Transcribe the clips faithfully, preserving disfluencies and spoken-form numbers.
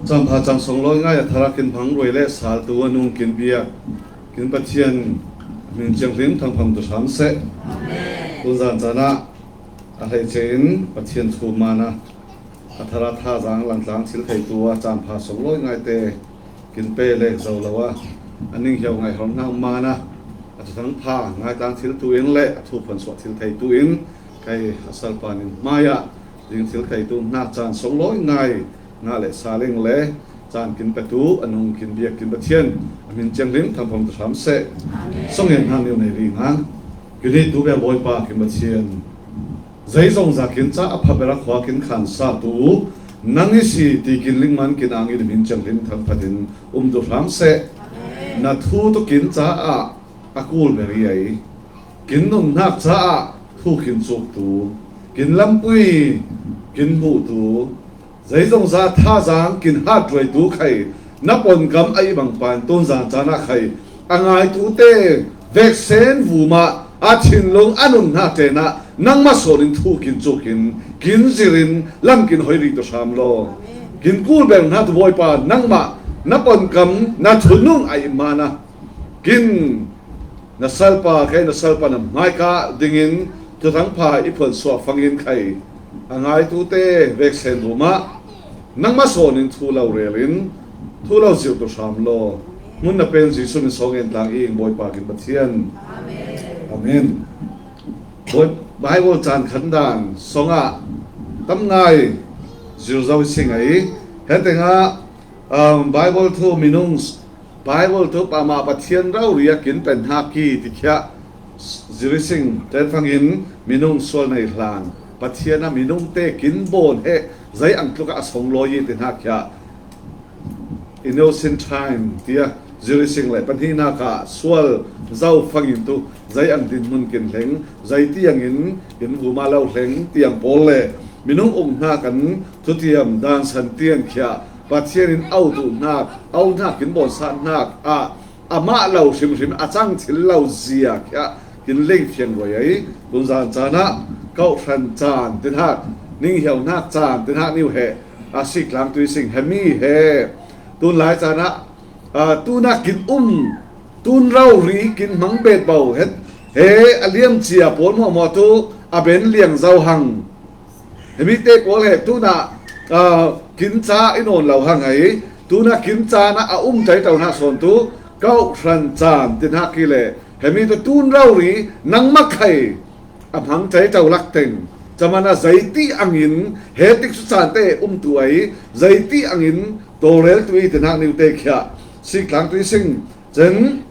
Champha chang song lawi ngai a thara kin hmang ruai le saltu a nung kin biak kin Pathian min ciang hlim thang phang tu hram seh. Tunzan chan ah a hleice in Pathian thu man a, a thara thazang langtlang thil theitu a champha song lawi ngaite kin pe lek zo lo a, a ning hiau ngai hawng hna man a, a thuthang pha ngaitlang thiltu in le a thu phuansuah thil theitu in kei a salpa nin hmai ah ding thil theitu hna caan song lawi ngai hna le saling le caan kin petu a nung kin biak kin Pathian a min ciang hlim thang phang tu hram seh. Song en hna neu nei ri ngang. Kin hi tu bia Bawipa kin Pathian, zeizongza kin caah a phabera khua kin khan sa tu nang i si ti kin lingman kin ang in min ciang hlim thang phatin um tu hram seh. Na thu tu kin caah a kul beri ai. Kin nunnak caah thu kin cuk tu, kin lampui kin hmuh tu, zeizongza thazang kin hat ruai tu khai na ponkam a i bang pan tunzan caan ah khai a ngai tu te veksen vumah a thinlung a nunnak tenah nangmah sawn in thu kin cuk in kin zir in lam kin hoi ri tu hram law. Kin kul beng hna tu Bawipa nangmah na ponkam na thunung a i man a kin na salpa khai na salpa na hmaika dingin thuthang pha i phuan suak fangin khai a ngai tu te veksen vumah nangmah sawn in thu lo rel in thu lo zir tu hram law. Hmun na pen Jesuh min song en tlang i ing Bawipa kin Pathian. Amen. Bawi-, Bible caan khan dan song ah tam ngai zir zo i si ngai. He tengah, um, Bible thu minung Bible tu pama Pathian rori a kin pen hna ki ti khiah zir i sing ten fangin minung sual nei hlan Pathian a minung te kin bawn he zei ang tluk a song lawi ti hna khiah innocent time tia zir i sing le pahnihnak ah sual zo fangin tu zei ang dinhmun kin hleng zei tiangin in vuma lo hleng tiang pawl le minung ung hna kan thutiam dan san tian khiah Pathian in au duh hnak, au hnak kin bawn sat hnak ah amah lo hrimhrim a cang thil lo zia khiah kin leng fiang ruai ai. Tunzan caan ah kauhhran caan ti hnak, ninghiau hnak caan ti hnak niu he a sik tlang tu i sing he mi he tunlai caan ah, aa, tunak kin um tun rori kin hmang bet bo he, he a liam cia pawl hmuahhmuah tu a ben liang zo hang. Hemi te pawl he tunah, aa, kin ca i nawn lo hang ai. Tunah kin ca na a um taito hna sawn tu kauhhran caan ti hnak hi le hemi tu tun rori nangmah khai a hmang taito lak teng. Camana zeiti angin he tikcu caan te um tu ai, zeiti angin tawlrel tu i ti hnak niu te khiah sik tlang tu i sing. Cun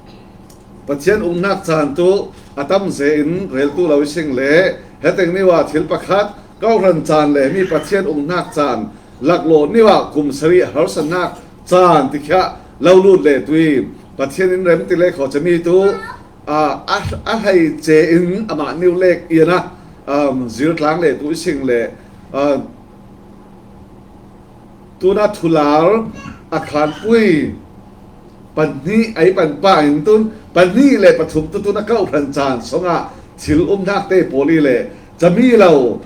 Pathian umnak caan tu a tam ze in rel tu lo i sing le, heteng niwa thil pakhat kauhhran caan le mi Pathian umnak caan laklawh niwa kum sarih a harsatnak caan ti khiah lo lut le tu i Pathian in rem ti le kho cami tu, a, a, a hleice in amah niu lek ian a, um, zir tlang le tu i sing le, um, Tuna thular a khanpui pahnih ei panpa in tun pahnih le pathum tu tuna kauhhran caan songah thil umnak te pawl i le cami lo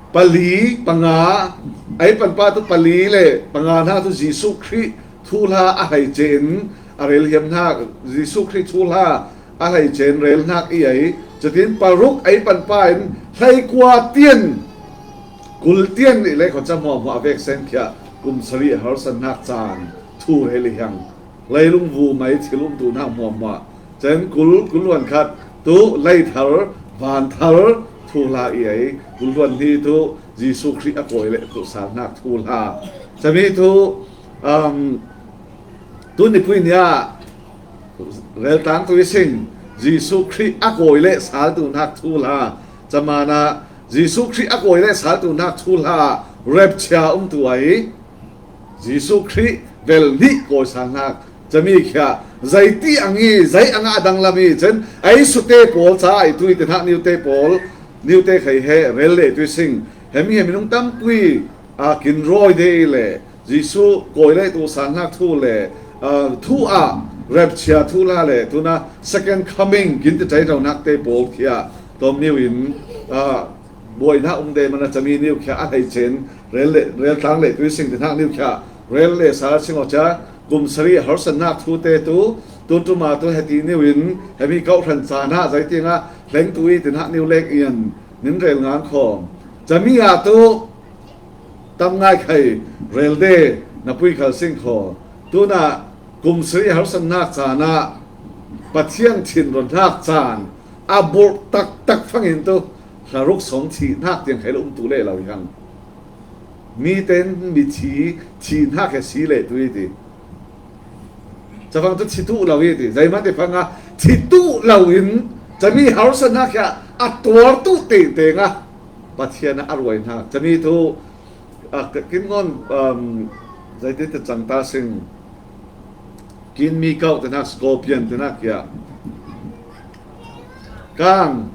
pali panga ei panpa tu pali le panga hna tu Jesuh Khrih thuhla a hleice in a relhiam hna Jesuh Khrih thuhla a hleice in rel hnak i ei. Cutin paruk ei panpa in hleikua tian kul tian i le khuaca hmuahhmuah a vek sen khiah kum sarih a harsatnak caan thu rel i hiang. Leilung vumei thil umtu hna hmuahhmuah cen kul, kul hluan khat tu leithar, vanthar thuhla i ei. Kul hluan hnih tu Jesuh Khrih a kawi le tuh sal hnak thuhla. Cami tu, um, tu nipui nia reltlang tu i sing Jesuh Khrih a kawi le sal tu hnak thuhla. Camana Jesuh Khrih a kawi le sal tu hnak thuhla rapture um tu ai. Jesuh Khrih vel hnih kawi sal hnak cami khia zeiti ang i zei ang a danglam i cen ei sute pawl ca ai tu i te hnak niute pawl niute khai he rel le tu i sing hemi hemi nung tampui a kin rawi de i le Jesuh kawi le tuh sal hnak thu le, aa, thu ah Rapture thuhla le tuna second coming kin ti ṭai lo nakte pawl khia tawm niu in, ah, buaina um de mana cami niu khia a hei chen rel le, rel tlang le tui sing ti hnak niu khia rel le sa sing aw cia kum sari harsatnak thute tu tun tuma tu heti niu in hemi kau hran cana zai tianga hleng tu i ti hnak niu lek ian nin rel ngang khawm. Cami a tu tam ngai khai rel de na pui khal sing khaw. Tuna kum sari harsatnak cana Pathian thin ron hnak can a burh taktak fangin tu hlaruk sawng thih hnak tiang khai lo um tu le lo i hang. Mi ten mi thi, thi hnak he si le tu i ti. Cavang tu thi tu lo i ti. Zai ma te fanga thi tu lo in cami harsatnak khia a tuar tu tengteng a Pathian a ruai hnak. Cami tu, ah, ka kin ngon, um, zai te te cang ta sing. Kin mi kau te hnak scorpion te hnak khia. Kang.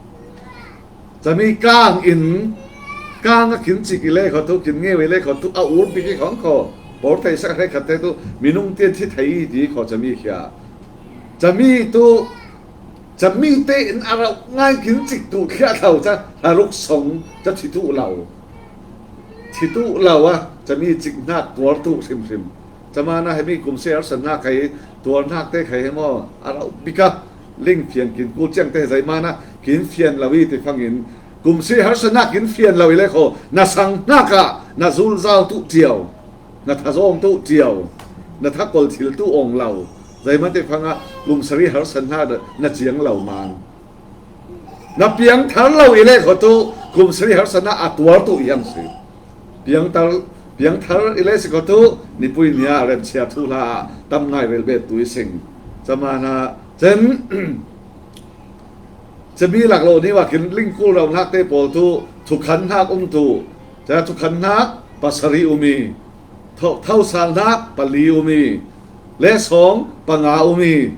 Cami kang in, kang a kin cik i le kho tu, kin ngeu i le kho tu, a ur pi ki khong kho. Por thei sak he khat te tu, minung tian thi thei i ti kho cami khia. Cami tu, cami te in a rau ngai kin cik tu khia thau ca, hlaruk sawng ca thi tu lo. Thi tu lo a, cami cik hnak tuar tu hrim hrim. Camana hemi kum sari harsatnak khai tuar hnak te khai he maw a rau bika ling fian kin kul ciang te zai mana kin fian lo i ti fangin kum sari harsatnak kin fian lo i le kho na sang hnak ah na zul zau tu tiau na thazawng tu tiau na thakol thil tu awng lo zai ma te fanga kum sari harsatnak na ciang lo man. Na piangthar lo i le kho tu kum sari harsatnak a tuar tu i hang si. Piangthar, piangthar i le si kho tu nipui nia remchia thuhla ah tam ngai rel bet tu i sing. Camana cen cemi lak lo ni wa kin ling kul rau hnak te pawl tu thukhan hnak um tu. Ca thukhan hnak pasari um i. Tho, thosal hnak pali um i, le sawng panga um i,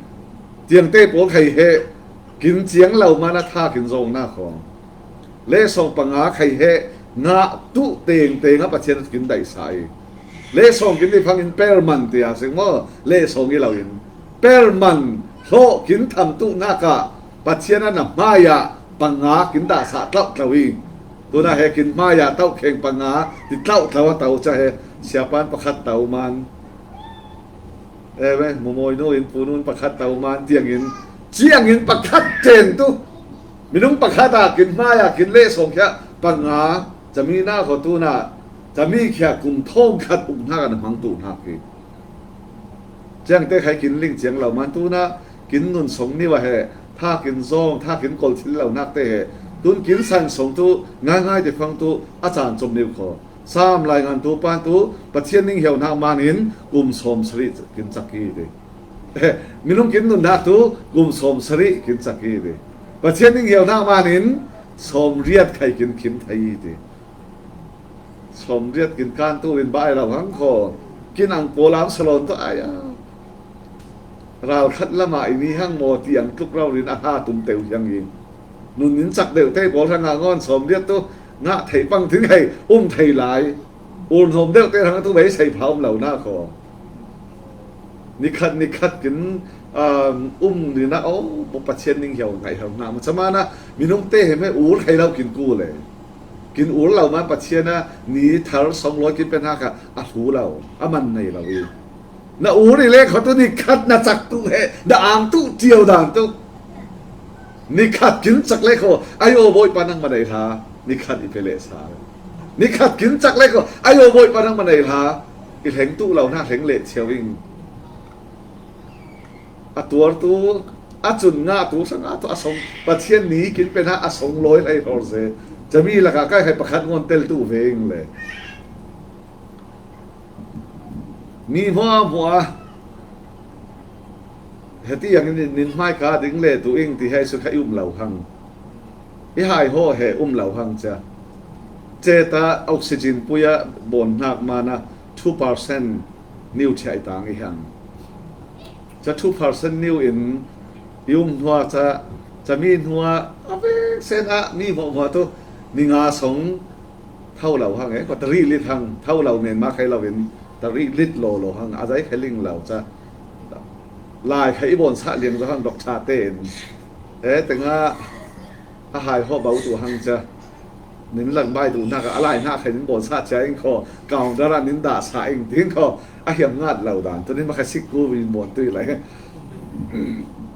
tiang te pawl khai he kin ciang lo mana tha kin zawng na kho. Le sawng panga khai he ngah tu tengteng a Pathian kin daihsa i. Le sawng kin ti fangin perman ti a sing maw, le sawng i lo in. Perman hlawh kin tham tu hnak ah Pathian a na hmai ah panga kin dahsah tlauh tlo i. Tuna he kin hmai ah tauh kheng panga ti tlauh tlo a tau ca he siapan pakhat tau man. Eve, mumawi nu in punu in pakhat tau man tiangin, ciangin pakhat ten tu. Minung pakhat ah kin hmai ah kin le sawng khia panga, cami na kho tuna, cami khia kum thawng khat uk hnak an hmang tu hnak hi. Ciang te khai kin ling ciang lo man tuna, kin nun sawng niu a he, tha kin zawng, tha kin kol thil lo hnak te he, tun kin sang sawng tu, ngai ngai te fang tu, a caan com niu kho. Sam lai ngan tu pan tu, Pathian ning hiau hnak man in, kum sawm sari kin cak i ti. Minung kin nun hnak tu, kum sawm sari kin cak i ti. Pathian ning hiau hnak man in, sawm riat khai kin khim thei i ti. Sawm riat kin kan tu in bai lo hang kho. Kin ang pawl am salon tu ai a. Ral khat lama i ni hang maw ti ang tluk rau rin a ha tum teu hiang i. Nun in cak deuh te pawl hang a ngon sawm riat tu ngah thei pang thing hei um thei lai. Ur hnawm deuh te hang tu bei sei pha um lo na kho. Nikhat nikhat kin, um, um rin a aw, Pathian ning hiau ngai hau na. Macamana minung te he me ur hei lo kin ku le. Kin ur lo man Pathian a ni thar sawng lawi kin pen haka a hlu lo, a man nei lo i. Na ur i le kho tu nikhat na cak tu he, na ang tu tiau dan tu. Nikhat kin cak le kho, ai aw Bawipa nangmah nei hla, nikhat i pe le sa. Nikhat kin cak le kho, ai aw Bawipa nangmah nei hla, i hleng tu lo hna hleng le chiau ing. A tuar tu, a cun ngah tu, sangah tu, a song, Pathian ni kin pen ha, a song lawi hlei hor se. Cami lakah kai khai pakhat ngon tel tu veng le. Mi hmuahhmuah heti ang in nin hmai ka ding le tu ing ti hei su kha i um lo hang. I hai haw he um lo hang cia. Ceta oxygen pui a bawn hnak mana two percent niu thiah i tang i hang. Ca two percent niu in i um hnuah ca, ca mi hnuah a vek sen ah mi hmuahhmuah tu ni nga song tho lo hang e, kua ta rih lit hang, tho lo men mah khai lo in ta rih lit law law hang, a zai khai ling lo ca. Lai kha i bawn sah liang zo hang dok tha ten. E, tenga a hai haw bau tu hang cha. Nin lang bai tu nak a lai nak kha nin bawn sah cha ing kho. Kaung dara nin da sa ing ting kho. A hiam ngat lau dan. Tu nin ma kha sik ku win bawn tu i lai.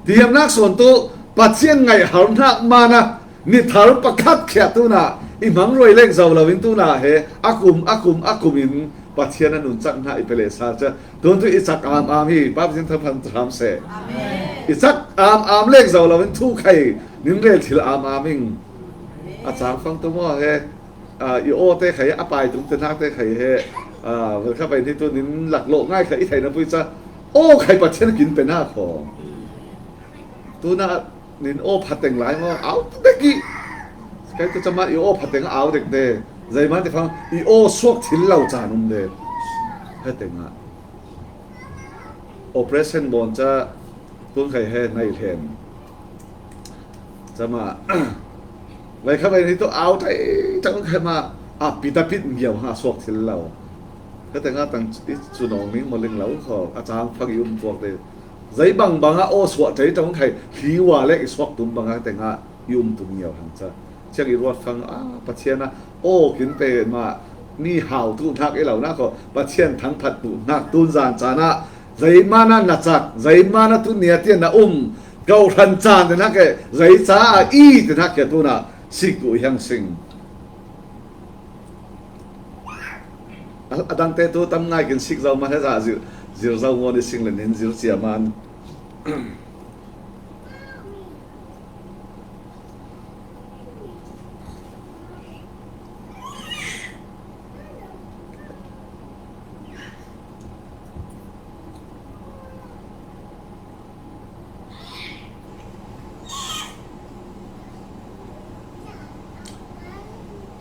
Ti hiam nak suan tu Pathian ngai hal nak mana. Ni thar pakhat khia tuna i hmang ruai lek zo lo in tuna he a kum, a kum, a kum in Pathian a nun chak hna i pele sa cha. Tun tu i chak am am hi, Baptist thang phan tham se. I chak am am lek zo lo in thu khai nin rel thil am am ing. A chang fang tu maw he, a, i aw te khai, a pai tum te nak te khai he, a, vel kha pai ni tu nin lak lo ngai khai i thai na pui cha. Aw khai Pathian kin pe na kho. Tuna nin aw phateng lai maw, au dek i. Kai tu chama i aw phateng au dek de. Zai man te phang i aw suak thil lo chan um de. Phateng a. Operation bawn cha tun khai he nai hlen. Chama. Vai kha vai ni tu au tai chang khai ma. A pita pit ngiau ha suak thil lo. Phateng a tang i chu nong ning mo ling lo kho. A chang phang i um puak de. Zei bang bang a aw suah tei tong khai hi wa le i suak tum bang a teng a i um tum ngiau hang cha. Chiang i ruat fang a Pathian a aw kin pe ma mi hau tu hnak i lo na kho Pathian thang phat tu hnak tun zan chan a zei mana na chak zei mana tu nia tian na um kau hran chan te hnak e zei cha a i te hnak kia tu na sik tu i hang sing. A, a dangte tu tam ngai kin sik zo man he za zir, zir zo ngon i sing le nin zir cia man.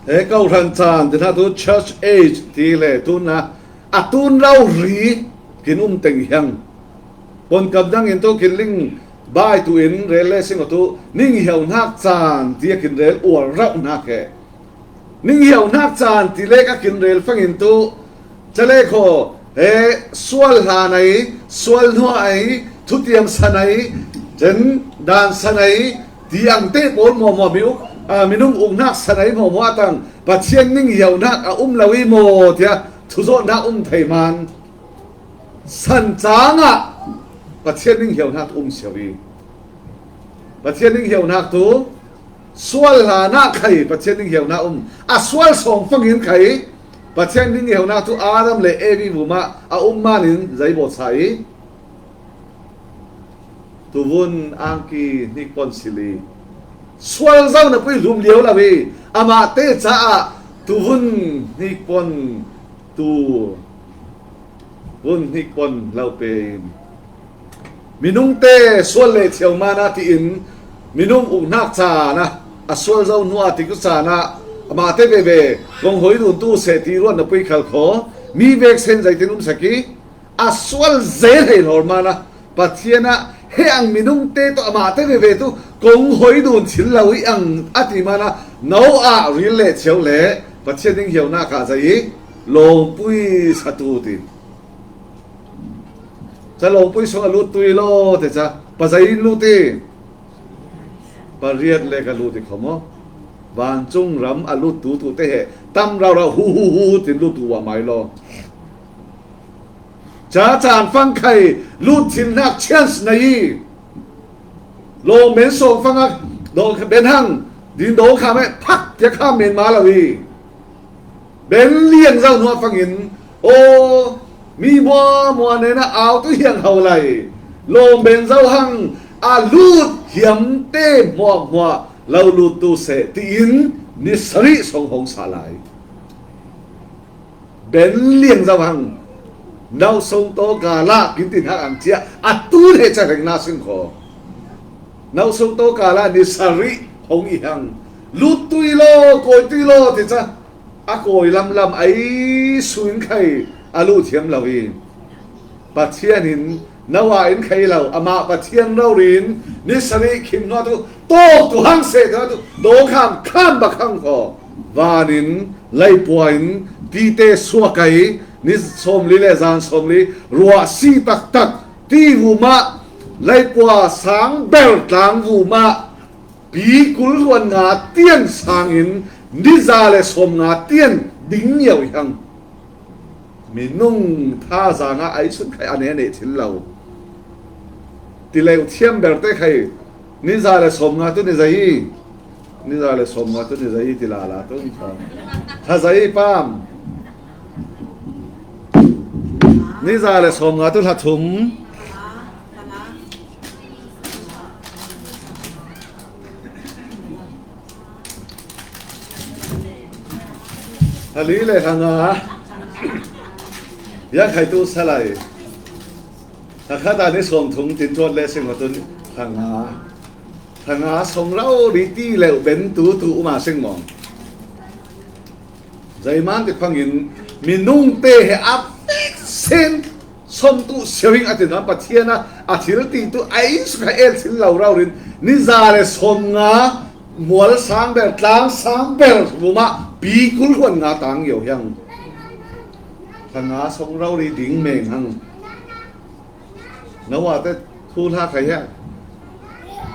He kau hran chan ti hna tu church age ti le tun a a tun rau ri kin um teng hiang. Pon kam dang in tu kin ling bai tu in rel le sing tu ning hiau hnak chan ti a kin rel uar rauh hnak he. Ning hiau hnak chan ti le ka kin rel fang in tu Chale kho, he, sual hla nei, sual hnua ei, thutiam sa nei, chen dan sa nei, ti ang te pawl maw maw mi uk, a, minung uk hnak sa nei maw maw a tang, Pathian ning hiau hnak a um lo i maw tia, thuzawh hnak um thei man. San cang ah, Pathian ning hiau hnak um siau i. Pathian ning hiau hnak tu, sual hlan ah khai Pathian ning hiau hnak um. A sual sawng fangin khai Pathian ning hiau hnak tu Adam le Evi vumah a um manin zei bawt sa i. Tuvun angki hnikpon sili. Sual zo na pui lum liau lo i. Amah te caah tuvun hnikpon tu vun hnikpon lo pe in. Minung te sual le thiau mana tiin minung uk hnak caan ah a sual zo hnu ah tikcu caan ah amah te veve kong hoi dun tu seh ti ruat na pui khal kho mi vek sen zeitin um sak i a sual zel hei hlor mana Pathian ah he ang minung te tu amah te veve tu kong hoi dun thil lo i ang a ti mana no ah ril le thiau le Pathian ding hiau nak ah zei i lawmpui satu ti. Ca lawmpui sung a lut tu i law te ca pa zei in lut i pariat le ka lut i kho maw? Vancung ram a lut tu tu te he tam rau rau hu hu hu hu tin lut tu wa mai law. Ca caan fang khai lut thil nak chance na i lawng men sawng fang a dawng ben hang din dawng kha meh phak tiak kha men ma lo i. Ben liang zo hnuah fangin aw mi muamua nen a au tu hiang ho lai lawm ben zo hang a lut hiam te hmuahhmuah lo lut tu seh tiin ni sarih song hong sa lai. Ben liang zo hang no song taw ka lah kin tin hak ang cia a tu he ca reng na sin kho no song taw ka lah ni sarih hong i hang lut tu i law kawi tu i law ti ca. A kawi lamlam ei suin khai a luh thiam lo i Pathian in Noah in khai lo amah Pathian rori in ni sarih khim hnuah tu tawk tu hang seh tu dawkham kham bak hang kho van in leipua in tite suak ai ni sawmli le zan sawmli ruah si taktak ti vumah Leipua sang ber tlangvum ah pi kul hluan nga tian sangin ni za le sawm nga tian ding ngiau hi hang. Minung tha zanga ai sun khai a ne ne thil lo. Ti leu thiam berte khai ni za le sawm nga tu ni zai. Ni za le sawm nga tu ni zai ti la la tu. Tha zai pam. Ni za le sawm nga tu hla thum. Hali le hanga. Yang khai tu salai. Hakha ta ni sawm thum tin tuat le sing matun hanga. Hanga sawm rau ri ti leu ben tu tu uma sing mong. Zaiman ti phangin minung te he a sen som tu siawing a ti dan Pathian a a thil ti tu a in sukha el thil lo rau rin ni za le sawm nga mual sang ber tlang sang ber vuma pi kul huan nga tang yo hiang. Hanga sawm rau ri ding meng hang. Noah te thu hla khai hia.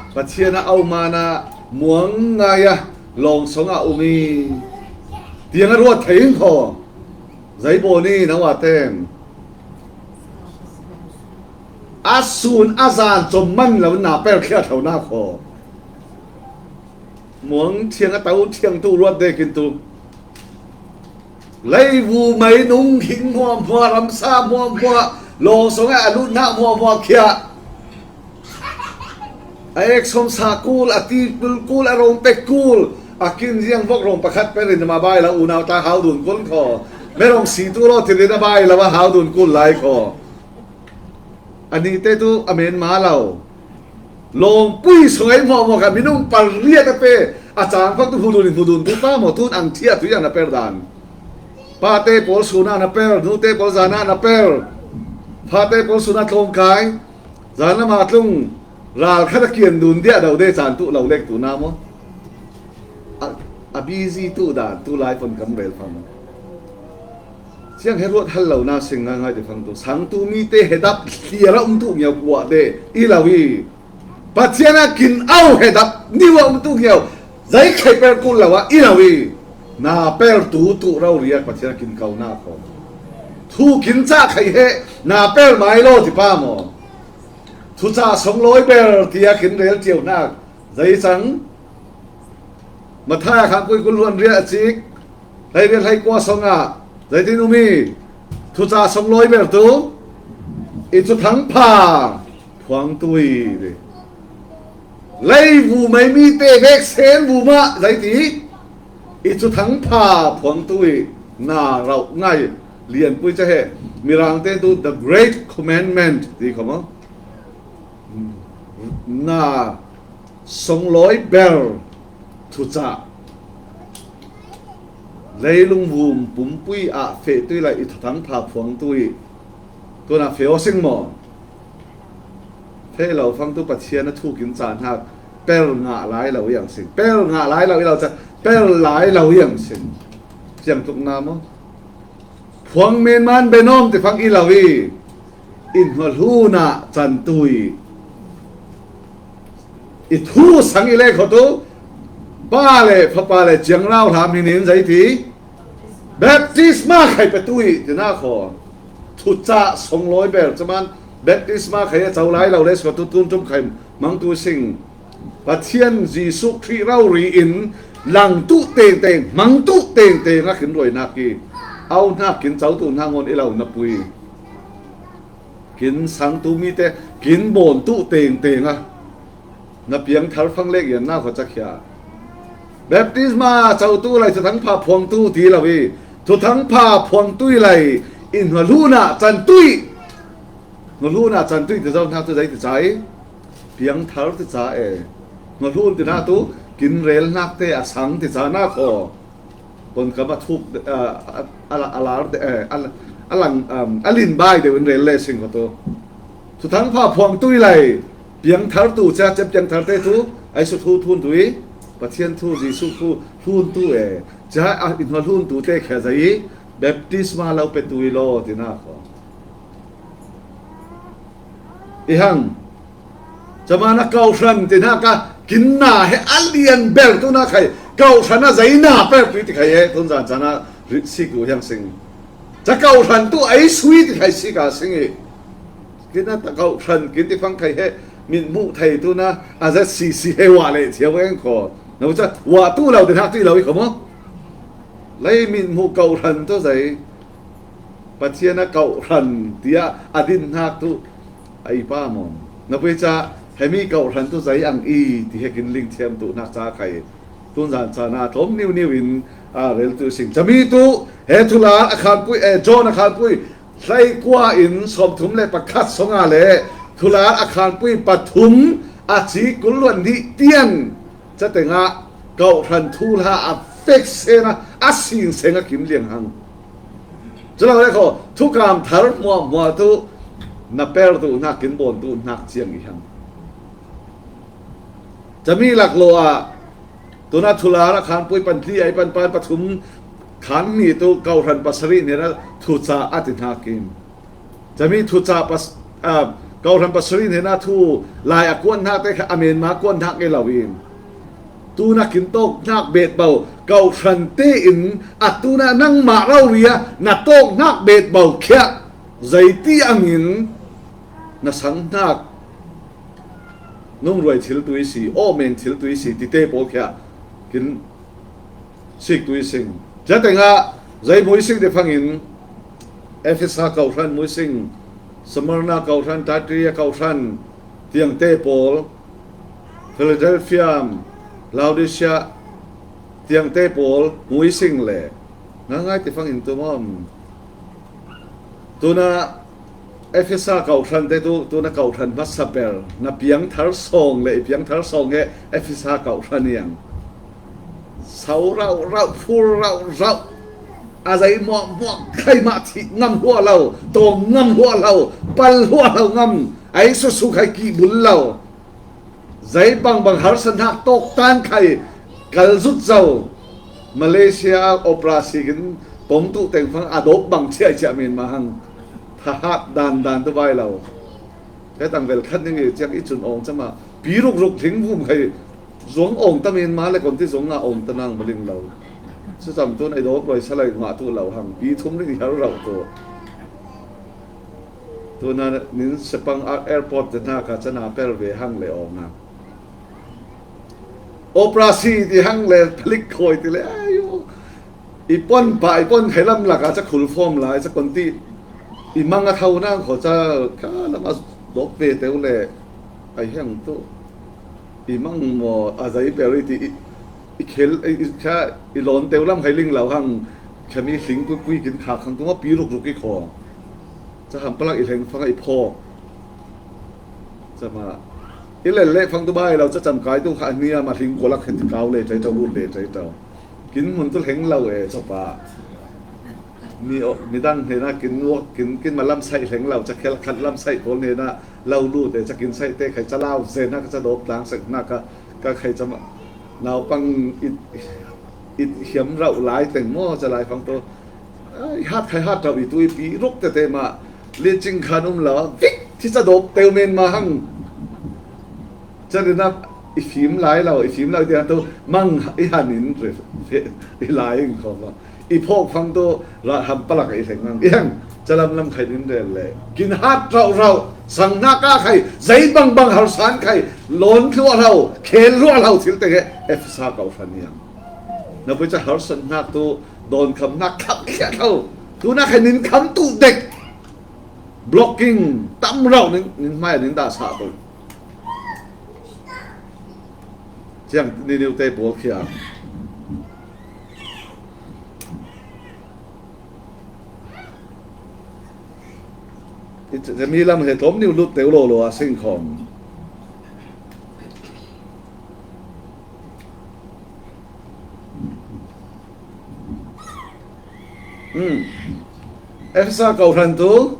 Pathian a au mana muang ngai a lawng song a umi. Tiang a ruat thei in kho. Zai bo ni Noah te. A sun a zan chom man lo na per khia tho na kho. Muang thiang a tau thiang tu ruat de kin tu. Leivu mai nung hing hmuahhmuah, ramsa hmuahhmuah, lawng sawng a lutna hmuahhmuah khia. A ek sawm sa kul, a ti kul kul, a rawng pek kul. A kin ziang vok rawng pakhat perin a ma bai la unau ta hau dun kul kho. Me rawng si tu lo thirin a bai la va hau dun kul lai kho. A ni te tu a men ma lo. Lawngpui sawngai mawhmawh kha minung pariat a pe a chang phak tu hudun hudun tu pa maw tun ang thia tui an a per dan. Pate pawl suna na per, nute pawl zana na per. Pate pawl suna tlawngkai zana ma tlung ral khat a kian dun dia dau de chan tu lo lek tu na maw. A, a busy tu dan tu lai pon kam rel fam. Siang he ruat hal lo na sing ngai ngai te phang tu sang tu mi te he dap hliar a um tu ngiau kuah de i lo i. Pathian a kin au he dap niu a um tu ngiau zai khai per kul lo a i lo i. Na per tu tu rau riak Pathian a kin kau na kho. Thu kin cha khai he na per mai lo ti pa maw. Thu cha song loi ber ti a kin rel tiau na zai chang. Mathai a khang kui kul luan ria a chik. Hlei ria hlei kua song a. Zai tin umi. Thu cha song loi ber tu. I thu thang pha. Phuang tui. Lei vu mai mi te vek sen vu ma. Zai ti. I thu thang pha phuang tui. Na rau ngai. Lian pui cha he. Mirang te tu the great commandment. Ti kho maw. Na songlawi ber thucah leilung vum pumpui ah feh tui lai i thuthang pha phuang tui tuna feh aw sing maw? Feh lo fang tu Pathian a thu kin cah hnak per ngah lai lo i ang sing, per ngah lai lo i lo cah per lai lo i ang sing. Ciang tuk na maw? Phuang men man benom ti phang i lo i, i hnualhun ah can tu i, i thu sang i lek kho tu, Pa le Fapa le Ciang Rau Hlam hi nin zei ti, baptisma khai pe tu i, ti na kho. Thucah songlawi ber caman baptisma khai a co lai lo le sua tu tun tum khai mang tu sing. Pathian Jesuh Khrih rori in lang tuh tengteng, hmang tuh tengteng a kin ruainak i, au hnak kin co tu hna ngon i lo na pui. Kin sang tu mi te, kin bawn tuh tengteng a na piang thar fang lek ian na khuacakhia. Baptisma co tu lai thuthang pha phuang tu ti lo i, thuthang pha phuang tui lai in hnualhun ah can tui. Hnualhun ah can tui ti zo hnak tu zei ti ca i, piang thar ti ca e. Hnualhun ti hnak tu kin rel hnak te a sang ti ca na kho. Kon kam a thuk, a, a, a, a lar, eh, a, a lang, um, a lin bai deuh in rel le sing kho tu. Thuthang pha phuang tui lai, piang thar tu ca, cem piang thar te tu, ai su thu thun tu i, Pathian thu, Jesuh thu, hlun tu e. Ca, a, in hnualhun tu te khia zei i, baptisma lo pe tui lo, ti na kho. I hang, Camana kawhran ti hna ka kinna he a lian ber tu na khai, kawhran a zei na per tu ti khai he, tun zan cana rit si ku hiang sing. Ca kawhran tu ei sui ti khai si ka sing i. Kinna ta kawhran kin ti fang khai he, min mu thei tu na, a zat si si he wa le thiau eng ko. Na ca wa tu lo ti hak tu lo i ko mo. Lei min mu kawhran tu zei. Pathian a kawhran tiah a din hnak tu a i pa maw? Na pui ca hemi kawhran tu zei ang i ti he kin ling thiam tu hnak ca khai. Tun zan cana tlawm niu niu in a rel tu sing. Cami tu he thular a khan pui, eh, John a khan pui, hlei kua in sawmthum le pakhat song a le thular a khan pui pathum a ci kul luan nih tiang. Ca tengah kawhran thuhla a fek sena a sing seng a kim liang hang. Cu lo le kho, thukam thar hmuahhmuah tu na per tu hnak kin bawn tu hnak ciang i hang. Cami laklaw ah tuna thular a khan pui pan hli ai pan pan pathum khan hni tu kawhran pasarih hnenah thuca a ti hna kim. Cami thuca pas, ah, kawhran pasarih hnenah thu lai a kuan hnak te kha a menma kuan hnak nge lo in. Tu na kin tawk hnak bet bo, kawhran tein a tu na nangmah rori a na tawk hnak bet bo khiah. Zeiti angin na sang hnak nungruai thil tu i si, awmeng thil tu i si, ti te pawl khiah kin sik tu i sing. Cia tengah zei mu i sing te fangin Efesa kawhran mu i sing, Smyrna kawhran, Thyatira kawhran tiang te pawl, Philadelphia, Laodicea tiang te pawl mu i sing le. Nga ngai te fangin tu maw? Tuna Efesa kawhran te tu, tuna kawhran hmasa per, na piangthar sawng le i piangthar sawng he Efesa kawhran iang. Sau rauh rauh, phur rauh rauh. A zei muah muah khai mah thih ngam hua lo, tawng ngam hua lo, pal hua lo ngam. A i susu khai kih bul lo. Zei bangbang harsatnak tawk tan khai kal zut zo. Malaysia operasi kin pom tu teng fang a dawp bang chiah chiah men ma hang. Thahat dan dan tu vai lo. He tang vel khat ning i ciang i cun awng cama pi ruk ruk hling vum khai zuang awng ta men ma le kon ti zuang nga awng ta nang maling lo. Cucam tu na i dawp roi salai ngah tu lo hang pi thum ring i har rauh tu. Tuna nin sepang a airport te hna kha cana pel ve hang le awng a. Operasi ti hang le palik khawi ti le ayo. I pon pa, i pon khai lam laka ca khul fawm lai, ca kon ti i mang a tho nang kho ca kha lam a dawp ve teu le ai heng tu. I mang maw a zei pel i ti i, i khel i, i kha i lawn teu lam khai ling lo hang kha mi hling pui pui kin khak hang tu ma pi ruk ruk i khaw. Ca ham palak i hleng fang i phawk. Cama i lel leh fang tu bai lo ca cam kai tu kha a hnia ma hling kualak khen ti kau le tlai tau lut le tlai tau. Kin hmun tu hleng lo e cawpa. Mi, mi dang hnena kin nuak, kin, kin ma lam saih hleng lo, ca khel khat lam saih pawl hnena lo lut e, ca kin saih te khai ca lau zen hna ka ca dawp tlang sek hna ka, ka khai cama naupang i, i hiam rauh lai teng maw ca lai fang tu. Ai, hat khai hat rauh i tu i pi ruk tete mah licing khan um lo, vik thi ca dawp teu men ma hang. Chan ina i fim lai lo, i fim lo tiang tu mang i han in re, re, i lai in khawm lo. I phawk fang tu ra ham palak i hleng ang. Iang calam lam khai in rel le. Kin hat rauh rauh, sang hna ka khai, zei bang bang harsan khai, lawn hluah hlau, khel hluah hlau thil te he Efesa kau hran iang. Na pui ca harsan hnak tu, dawn kham hnak kham khiat hlau. Tu na khai nin kham tu dek. Blocking tam rauh nin, nin hmai nin dah sah tu. Ciang ni niu te pawl khia. I mi lam he tlawm niu lut teu lo lo a sing khawm. Hmm. Efesa kau hran tu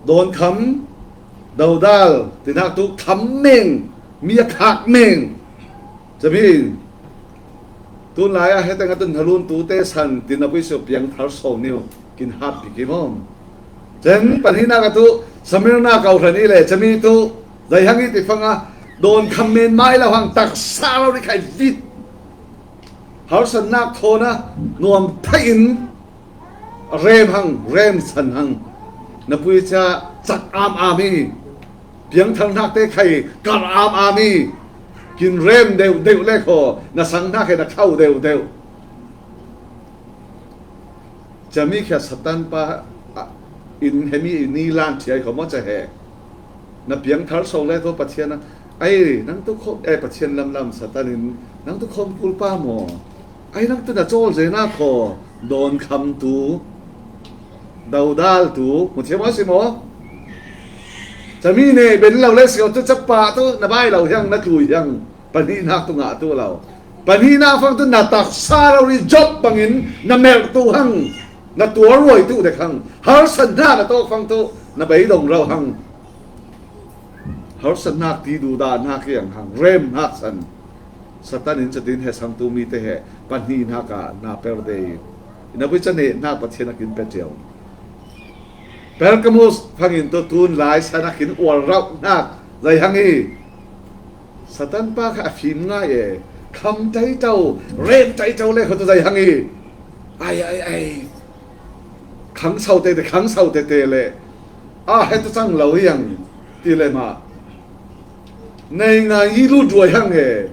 dawn kham, dodal, tinak tu kham meng, mi a khak meng. Cami tunlai ah heteng a tun halun tu te san tin a pui sio piang thar sawng niu kin hat pi kim om. Cen pahnih nak a tu Samirna kau hran i le cami tu Zei hang i ti fang a, dawn kham men mai lo hang, taksa lo ri khai vit. Harsatnak thawn a nuam thei in rem hang, rem san hang. Na pui ca cak am am i, piangthar hnak te khai kar am am i, kin rem deuh deuh le kho, na sang hnak he na khau deuh deuh. Cami khia Satan pa, ah, in hemi ni lan thiai kho maw ca he. Na piangthar so le thaw Pathian a, ai, nang tu khom, eh, Pathian lamlam Satan in, nang tu khom kul pa maw? Ai, nang tu na cawl zena kho, dawn kham tu, daudal tu, mu thiam a si maw? Cami ne ben lo le si tu capa tu, na bai lo hiang, na tui hiang. Pahnihnak tu ngah tu lo. Pahnihnak fang tu na taksa lo ri Job bangin na merh tu hang, na tuar ruai tu dek hang. Harsatnak na tawk fang tu na beidong lo hang. Harsatnak ti duhdah hnak hiang hang, rem hnak san. Satan in catin he sang tu mi te he pahnihnak ah na per de. Na pui ca nehnak Pathian a kin pe cio. Perkamus fangin tu tun lai san a kin uar rauh hnak zei hang i. Satan pa kha a fim ngai e. Kham taito, rem taito le kho tu zei hang i. Ai, ai, ai. Khang sau tete, khang sau tete le. A, he tu cang lo hiang ti le mah. Nei ngai i lut ruai hang e.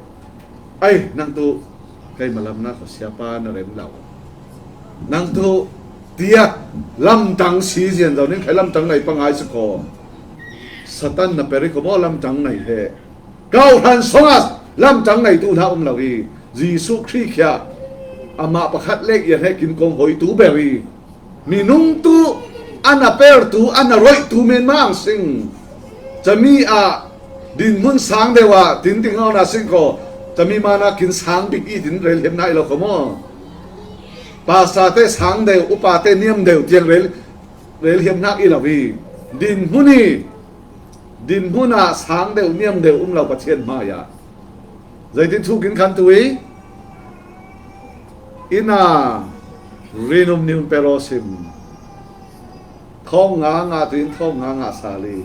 Ai, nang tu kei malam na kho siapa na rem lo. Nang tu tia lamtang si zian zo ning khai lamtang ngai pa ngai si kho. Satan na peri kho maw lamtang ngai he. Kau hran song a lamtang ngai tu hna um lo i, Jesuh Khrih khia amah pakhat lek ian he kin kong hoi tu ber i, minung tu an a per tu, an a roih tu men ma ang sing. Cami ah dinhmun sang deuh ah tin ting na sing kho. Cami mana kin sang bik i tin rel hiam nai lo kho maw? Pasta te sang deuh, upa te niam deuh tiang rel, rel hiam hnak i lo i. Dinhmun i, dinhmun ah sang deuh, niam deuh um lo Pathian hmai ah. Zeitin thu kin khan tu i, ina rinum niun pero sim. Thong nga nga tu in thong nga nga sali.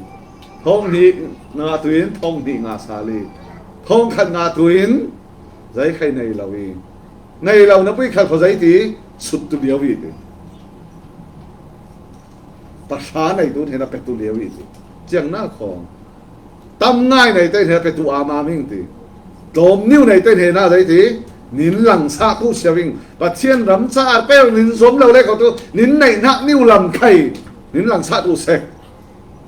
Thong hnih nga tu in thong hnih nga sali. Thong khat nga tu in zei khai nei lo i. Nei lo na pui khat kho zei ti sut tu liau i ti. Pahra nei tu hena pe tu liau i ti. Ciang na khong. Tam ngai nei te hena pe tu ama ming ti. Tlawm niu nei te hena zei ti. Nin lang sa tu siawing. Pathian ram ca ar per nin zom lo le kho tu. Nin nei nak niu lam khai. Nin lang sa tu sek.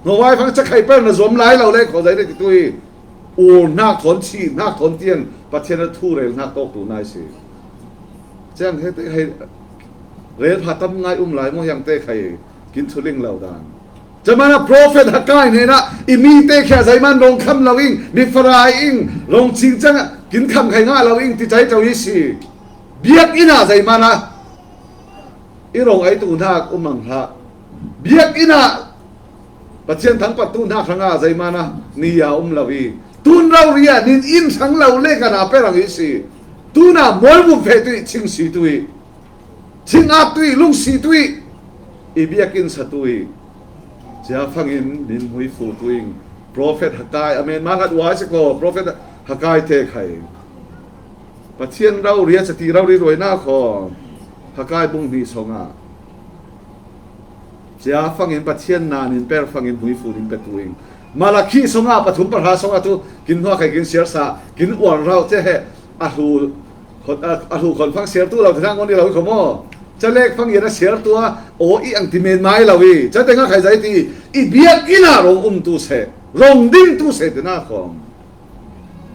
Hnuai fang ca khai per na zuam lai lo le kho zei ti tu i. Ur hnak thawn, thih hnak thawn tian Pathian a thu rel hnak tawk tu nai si. Ciang he te khai rel pha tam ngai um lai maw hiang te khai kin thuling lo dan. Camana prophet Hagai hnena i mi te khia zeiman rong kham lo ing, mi farai ing, rong cing cang kin kham khai ngah lo ing ti cai to i si. Biak ina zeimana i rong ai tu hnak um ang hlah. Biak ina Pathian thangpat tu hnak hranga zeimana ni ya um lo i. Tun rau ria nin in hrang lo le kan a pe rang i si. Tuna mual vum fe tu i, ching si tu i. Ching ap tu i, lung si tu i. I biak in sa tu i. Cia fangin nin hmui fu tu ing. Prophet Hagai, amen, mangat uai si ko, prophet Hagai te khai. Pathian rau ria cati rau ri ruai na kho. Hagai bung hnih song ah. Cia fangin Pathian na nin per fangin hmui fu nin pe tu ing. Malakhi song ah pathum pahra song ah tu kin hnuah khai kin siar sa, kin uar rau ce he a hlu khon, a, a hlu khon fang siar tu lo ti hna ngon i lo i kho maw? Ca lek fang i na siar tu a, aw i ang ti men mai lo i. Ca te nga khai zai ti i biak ina rong um tu se, rong ding tu se ti na khom.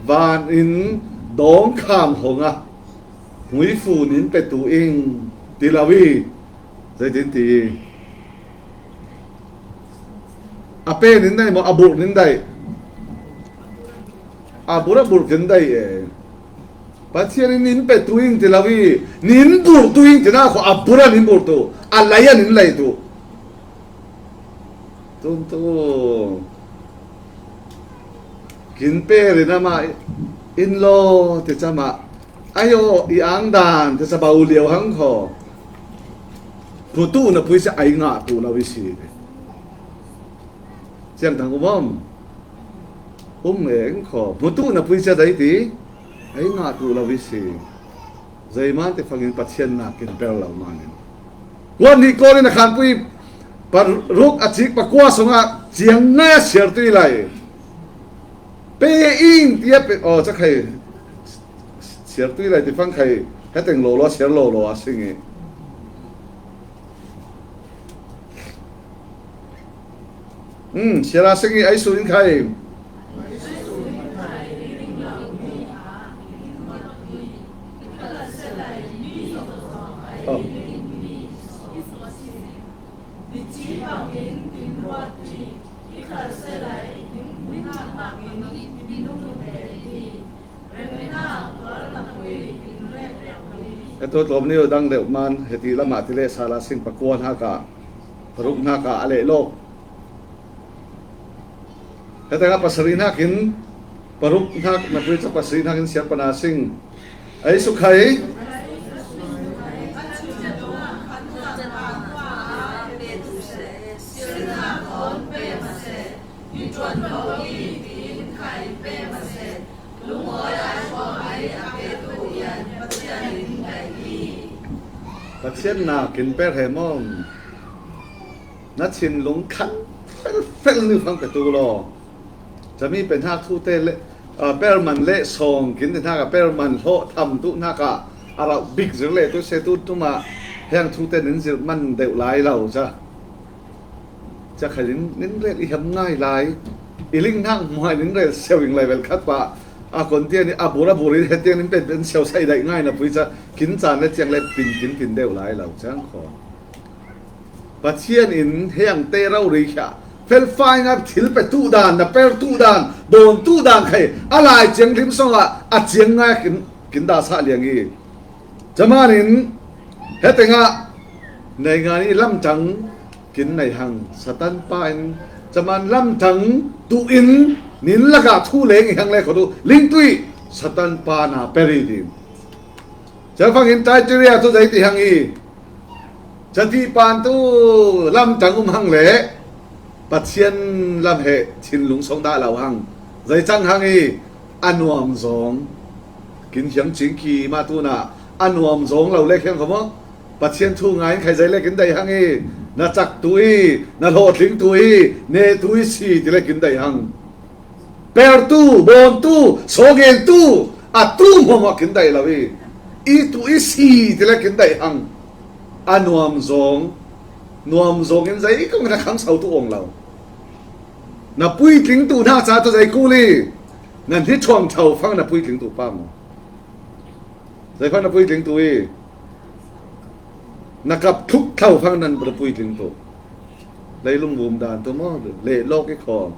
Van in dawng kham hong a hmui fu nin pe tu ing ti lo i. Zeitin ti i. A pe nin dai maw, a burh nin dai. A burh a burh kin dai e. Pathian in nin pe tu ing ti lo i. Nin burh tu ing ti na kho a burh a nin burh tu. A lai a nin lai tu. Tun tu kin pe rin amah in lo ti camah. Ayo i ang dan ti ca bau liau hang kho. Hmutu na pui si ai ngah tu lo i si. Ciang tang um om. Um eng kho, hmutu na pui cia dai ti, ei ngah tu lo i si. Zeiman te fangin Pathian nak in per lo manin. Kuan ni Korin a khanpui paruk a cik pakua sungah ciang ngai a siar tui lai. Pe in tia pe, oh, ca khai. Siar tui lai ti fang khai. Heteng lo lo, siar lo lo a singi. Hmm, siar a singi ai su in khai. Oh. He tu tlawm ni dang deuh man, he ti lamah ti leh sala sing pakua hnaka, paruk hnaka a leh lo. He tengah pasari hnakin, paruk hnak, na pui ca pasari hnakin siar pana sing. Ei sukhai. Pathian nak in per he maw? Na thinlung khan felfel ni fang ka tu law. Cami pe hnak thute le, ah, per man le sawng kin te hnak a per man hlawh tham tu hnak ah a rauh bik zir le tu se tu tuma heng thute nin zir man deuh lai lo ca. Ca kha nin, nin rel i hiam ngai lai. I ling hnak hmuhai nin rel siau ing lai vel khat pah. A kon tiang i a bur a bur i he tiang nin pen pen siau sai daih ngai na pui ca kin caan le tiang le pin kin pin deuh lai lo cang kho. Pathian in heng te rori khia. Felfai nga thil pe tu dan, na per tu dan, dawn tu dan khai. A lai ciang lim song ah a ciang ngai kin, kin da sa liang i. Camanin, he tengah, nei ngai i lam tang, kin nei hang, Satan pa in, caman lam tang, tu in, nin laka thu leng i hang le kho tu, ling tui, Satan pa na peri din. Cafang in Taiteria tu zei ti hang i, Cati pan tu lam tang um hang le Pathian lam he thinlung song dah lo hang. Zei cang hang i a nuam zong. Kin hiang cing ki ma tu na a nuam zong lo le khiang kho maw? Pathian thu ngai in khai zei le kin dai hang i na cak tu i na hlawhtling tu i ne tu i si ti le kin dai hang. Pertu, bontu, sawgentu, a tu hmuahmuah kin daih lo i, i tu i si ti le kin daih hang. A nuam zawng, nuam zawng in zei kong na khang sau tu awng lo. Na puitling tu hna ca tu zei kul i, na ni thuang thau fang na puitling tu pa maw? Zei fang na puitling tu i, na kap thluk thau fang na puitling tu. Leilung vum dan tu maw, leh lawk i khaw.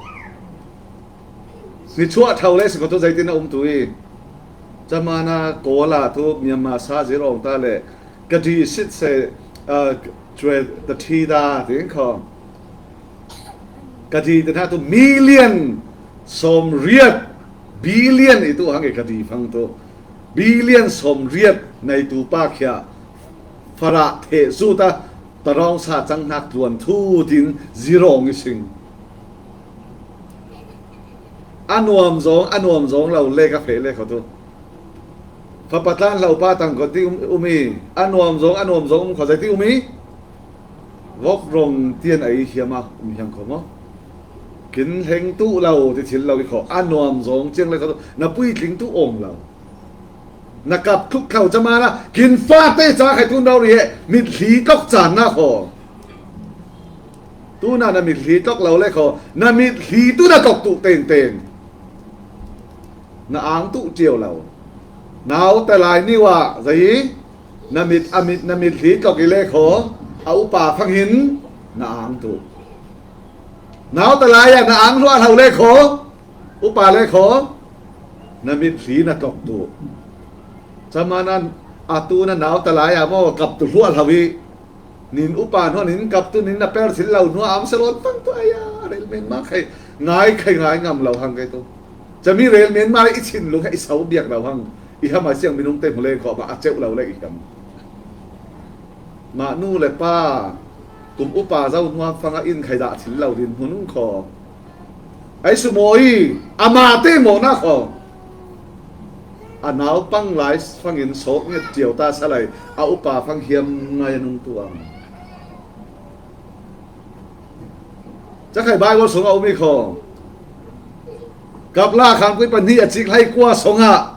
Ni chuah thau le si ko tu zeitin a um tu i. Camana Kawl ah tu Myanmar sa zir awng ta le ka di sit se, ah, cue ta thi ta ding khaw. Ka di te hna tu million sawm riat, billion i tu hang i ka di fang tu. Billion sawm riat nei tu pa khia. Farah theh zu ta. Tarawng sa cang hnak tluan thu tin zirawng i sing. A nuam zawng, a nuam zawng lo le ka feh le kho tu. Fapa tlan hlo pa tang ko ti um, um i. A nuam zawng, a nuam zawng um kho zei ti um i. Vok rong tian a i hiam a um hiam kho maw? Kin heng tu lo ti thil lo i kho. A nuam zawng ciang le kho tu. Na puitling tu awng lo. Na kap thluk thlau camana kin fate ca khai tun rori he mit hli tlok caan na khaw. Tuna na mit hli tlok lo le khaw, na mit hli tu na tlok tu tengteng. Na ang tu cio lo. Nau ta lai niu ah zei na mit a mit na mit hli tlok i le khaw, a upa fangin na ang tu. Nau ta lai ah na ang hluah hlau le khaw, upa le khaw, na mit hli na tlok tu. Camana a tu na nau ta lai ah maw kap tu hluah hlau i. Nin upa hnuan in kap tu nin na per thil lo hnuah am salon pang tu aya rel men ma khai ngai khai ngai ngam lo hang kai tu. Cami rel men ma i thinlung he i sau biak lo hang. I hama siang minung te hmu le khaw ba a ceuh lo le i kam. Mah nu le pa kum upa zo hnuah fang a in khai dah thil lo din hmu nung khaw. Ai su maw i, amate mawhna khaw. A naupang lai fangin sawk nget cio ta sa lai, a upa fang hiam ngai a nung tuang. Cakhai Bible sawng a um i khaw. Kapla khanpui pahnih a cik hlei kua sawngah.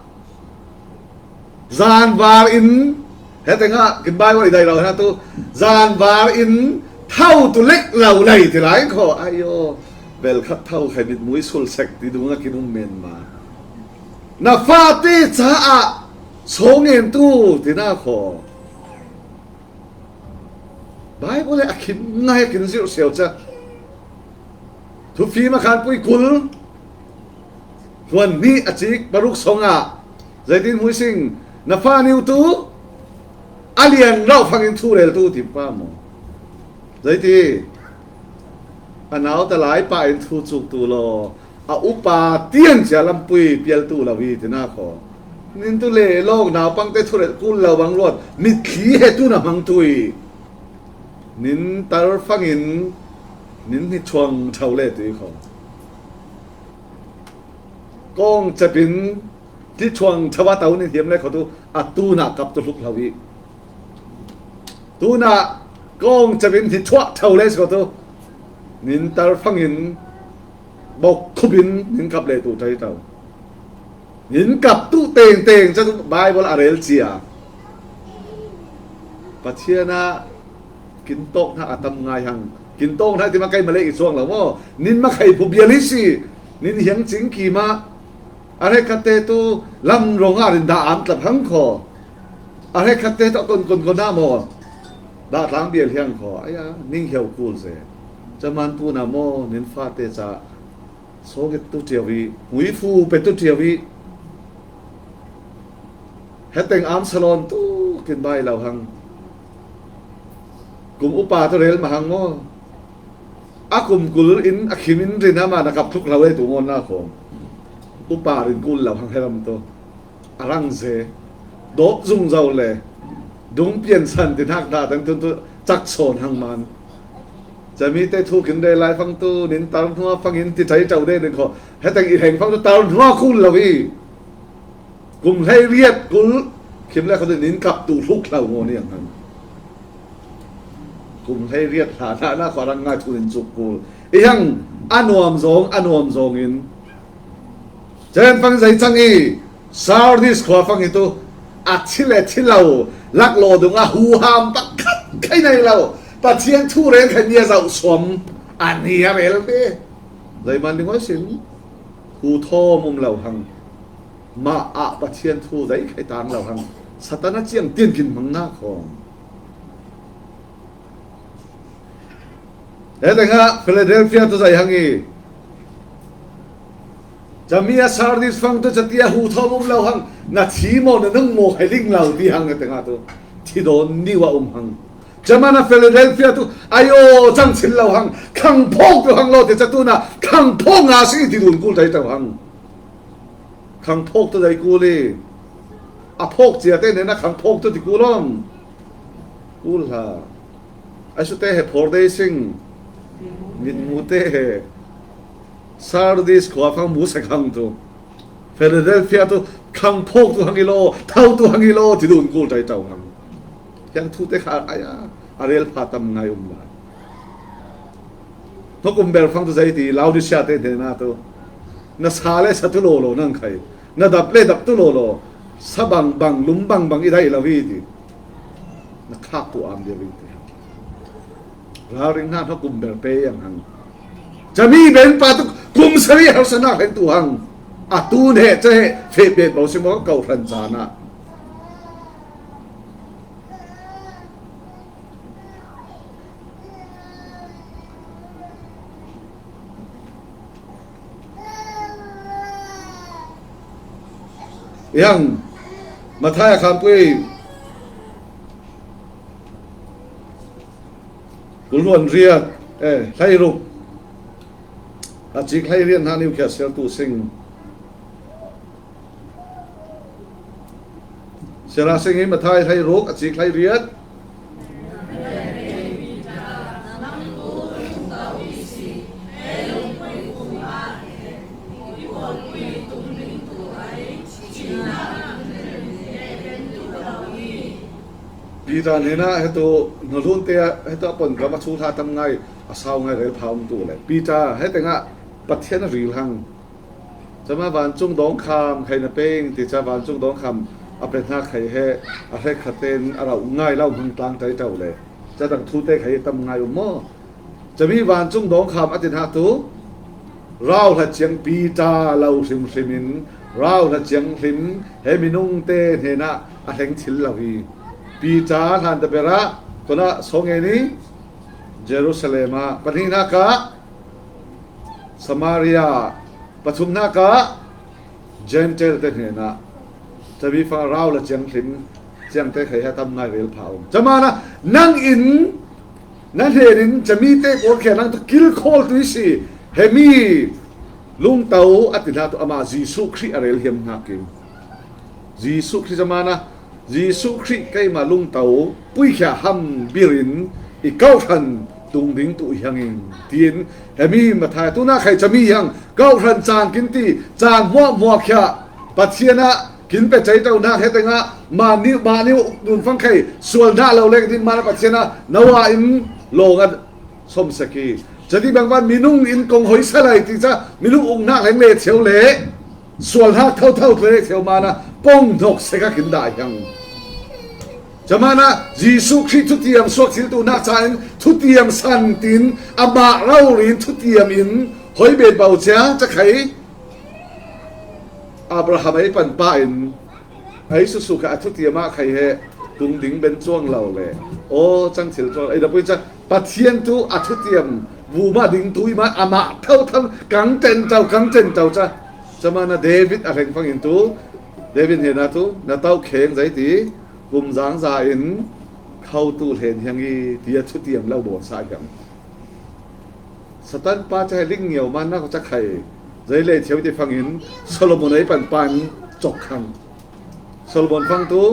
Zanvar in, hetengah kin Bible i dai lo hna tu, zanvar in tho tu lek lo lei ti lai khaw. Ayo, bel khat tho khai mit mui sul sek ti dungah kin um men ma. Na fate caah sawng ngen tu ti na khaw. Bible he a khim ngai a kin zirh siau ca. Thufim a khanpui kul. Hluan hnih a cik paruk sawngah. Zeitin hmuising na fa niu tu a lian rauh fangin thu rel tu ti pa maw? Zeiti a nau ta lai pa in thu cuk tu law. A upa tian cia lampui pial tu lo hi ti na khaw. Nin tu le lawk naupangte thurel kul lo bang ruat mitthli he tu na hmang tu i. Nin tar fangin nin hni chuang tho le tu i khaw. Kawng cepin hni chuang tho a to nin hiam le khaw tu a tu na kap tu hluk lo i. Tu na kawng cepin hni chuah tho le si khaw tu. Nin tar fangin bok khupin nin kap le tu tai tau. Nin kap tu tengteng ca tu Bible a rel cia. Pathian ah kin tawk hna a tam ngai hang. Kin tawk hna ti ma kei ma le i chuang lo maw? Nin ma khai phu bial i si. Nin hiang cing ki ma. A hrekkhatte tu lam rong ah rin dah am tlap hang khaw. A hrekkhatte tu kon kon kon ah maw? Dah tlang bial hiang khaw. Aya, ning hiau kul se. Caman tu na maw? Nin fate ca sawgit tu ṭiau i, muifu pe tu ṭiau i, heteng am salon tu kin bai lo hang. Kum upa tu rel ma hang maw? A kum kul in a khim in rin ama na kap tluk lo e tu ngawn na khawm. Upa rin kul lo hang helam tu. A rang ze, dawp zung zo le, dung pian san ti hnak hna tang tun tu cak sawn hang man. Cami te thu kin rel lai fang tu, nin tar hnuah fangin ti ṭai ṭau de ning kho. Heteng i heng fang tu tar hnuah kul lo i. Kum hlei riat kul, khim le kho tu nin kap tu hluk hlau ngaw niang hang. Kum hlei riat hla hna na kho a rang ngai thu nin cuk kul. I hang a nuam zawng, a nuam zawng in, Cen fang zei cang i, Sardis khua fang i tu, a thi le thi lo, laklawh dungah huham pakhat khai nei lo, Pathian thu rel khai nia zoh suam, a nia rel te. Zeiman ding oi sin, hu thawm um lo hang, mah ah Pathian thu zei khai tang lo hang, Satan a ciang tin kin hmang na khawng. He tengah Philadelphia tu zei hang i. Cami a Sardis fang tu catia hu thawm um lo hang, na thi maw, na nung maw, khai ling lo ti hang he tengah tu. Thi dawn niu a um hang. Caman a Philadelphia tu, ayo, cang chin lo hang, khang phawk tu hang lo ti catu na, khang phawk nga si ti dun kul tai tau hang. Khang phawk tu dai kul i. A phawk cia te nen a khang phawk tu ti kul om. Kul hla. A su te he phor dei sing. Mit mu te he. Sardis khua fang mu sak hang tu. Philadelphia tu khang phawk tu hang i lo, thau tu hang i lo, ti dun kul tai tau hang. Hiang thu te kha ai a, a rel pha tam ngai um lai. Hnokum ber fang tu zei ti, Laodicea te hnena tu. Na sa le sa tu lo lo nang khai. Na dap le dap tu lo lo. Sa bang bang, lum bang bang i dai lo hi ti. Na khak tu am dia ving ti. Ralring hna hnokum ber pe yang hang. Cami ben pa tu kum sari har sana khen tu hang. A tu ne che he fe pe bo si mo kau hran cana. Yang Matthai a khampui kulhuan riat, eh, hleiruk a cik hleiriat hna niu khia sial tu sing. Siara sing hi Matthai hleiruk a cik hleiriat. Peter hnenah hetu hnuhlunte ah hetu a ponkam a chuhla tam ngai, a sau ngai rel pha um tu le. Peter hetengah Pathian a ril hang. Cama vancung dawngkham khai na peng ti ca vancung dawngkham a pe hna khai he a hrekkhat tein a rauh ngai lo hmang tlang tai ṭau le. Ca dang thute khai tam ngai um maw? Cami vancung dawngkham a ti hnak tu rauhla ciang Peter lo hrimhrim in rauhla ciang hlim he minung te hnenah a hleng thil lo hi. Peter hlan ta berah konah sawngen i Jerusalem ah, pahnihnak ah Samaria, pathumnak ah Gentile te hnenah cami fang rauhla ciang hlim ciang te khai he tam ngai rel pha um. Cama na nang in na hnen in cami te pawl khia nang tu kilkhawl tu i si. Hemi lungto a ti hna tu amah Jesuh Khrih a rel hiam hna kim. Jesuh Khrih cama na Jesuh Khrih keimah lungto puikhia ham birin i kauhran tung ding tu hiang in tiin hemi mathai tuna khai cami hiang kauhran caan kin ti caan hmuahhmuah khia Pathian ah kin pe cai ṭo hna hetengah mah nih mah nih nun fang khai sual hna lo le ka din mah Pathian ah Noah in lawng a somsek i cati bang van minung in kong hoi salai ti ca minung ung hnak leng le cheu le sual hnak thotho le cheu mana pong hnok sek a kin dah hiang. Camana Jesuh Khrih thutiam suak thil tu hnak cain thutiam san tin amah rori in thutiam in hoi bet bau cia ca khai Abraham ei pan pa in ei susu kha a thutiam ah khai he tung ding ben cuang lo le aw cang thil cuang ei dapui ca Pathian tu a thutiam vuma ding tu i man amah tho tham kang ten tau kang ten tau ca. Camana David a hleng fangin tu David hena tu na tau kheng zei ti kum zang za in kho tu hlen hiang i ti a thutiam lo bawn sa hiang. Satan pa ca he ling ngio man nak ca khai zei le thiau ti fangin Solomon ei pan pan cok khang. Solomon fang tu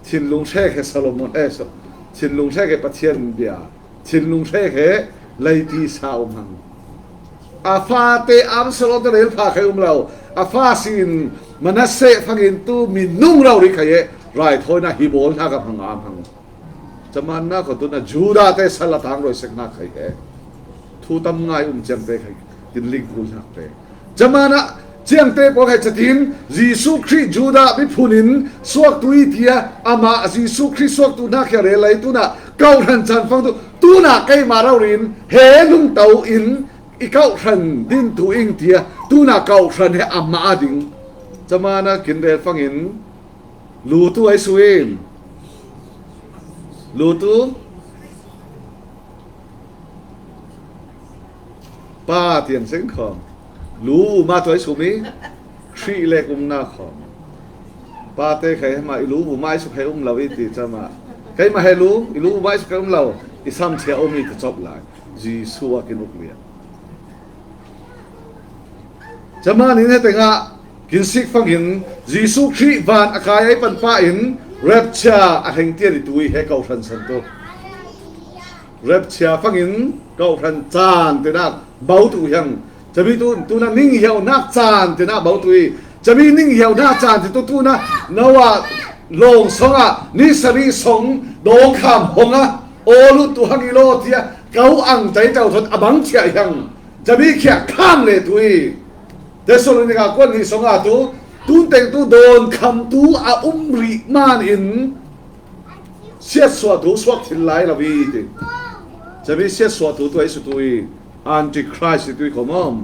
thinlung hrek he Solomon eh so- thinlung hrek he Pathian bia thinlung hrek he leiti sa um hang. A fate Absalom te rel pha khai um lo a fa sin Manasseh fangin tu minung rori khai he raithawinak hi bawl hna ka hmang am hang. Caman nak kho tu na Judah te sal a tang roi sek nak khai he thu tam ngai um ciang te khai kin ling kul nak te. Caman ah ciang te pawl khai catin Jesuh Khrih Judah miphun in suak tu i tia amah Jesuh Khrih suak tu nak khia relai tu na kau hran can fang tu tu na keimah rau rin he lungto in i kau hran din tu ing tia tu na kau hran he amah a ding. Caman ah kin rel fangin Lu tu ai su in. Lu tu pa tiang seng khom. Lu ma tu ai su mi. Hri le kum na khom. Pa te khai ma i lu ma ai su khai um lo i ti cama. Kai ma he lu i lu ma ai su khai um lo. I sam chia um i ti chop lai. Jesuh a kin uk lian. Caman in hetengah kin sik fangin Jesuh Khrih van a kai ai panpah in rapture a hlengtian i tui he kau hran san tu. Rapture fangin kau hran caan tinak bau tu hiang. Cami tu tuna ning hiau nak caan tinak bau tu i. Cami ning hiau nak caan ti tu tuna Noah lawng song ah ni sari song dawngkham hong ah aw lut tu hang i law tiah kau ang cai cau thot a bang chiah hiang. Cami khiah kham le tu i Thessalonika kuan hnih song ah tu tunteng tu dawn kham tu a um rih man in siatsuah tu suak thil lai lo i ti. Cami siatsuah tu tu ai su tu i Antichrist i tu i khom om.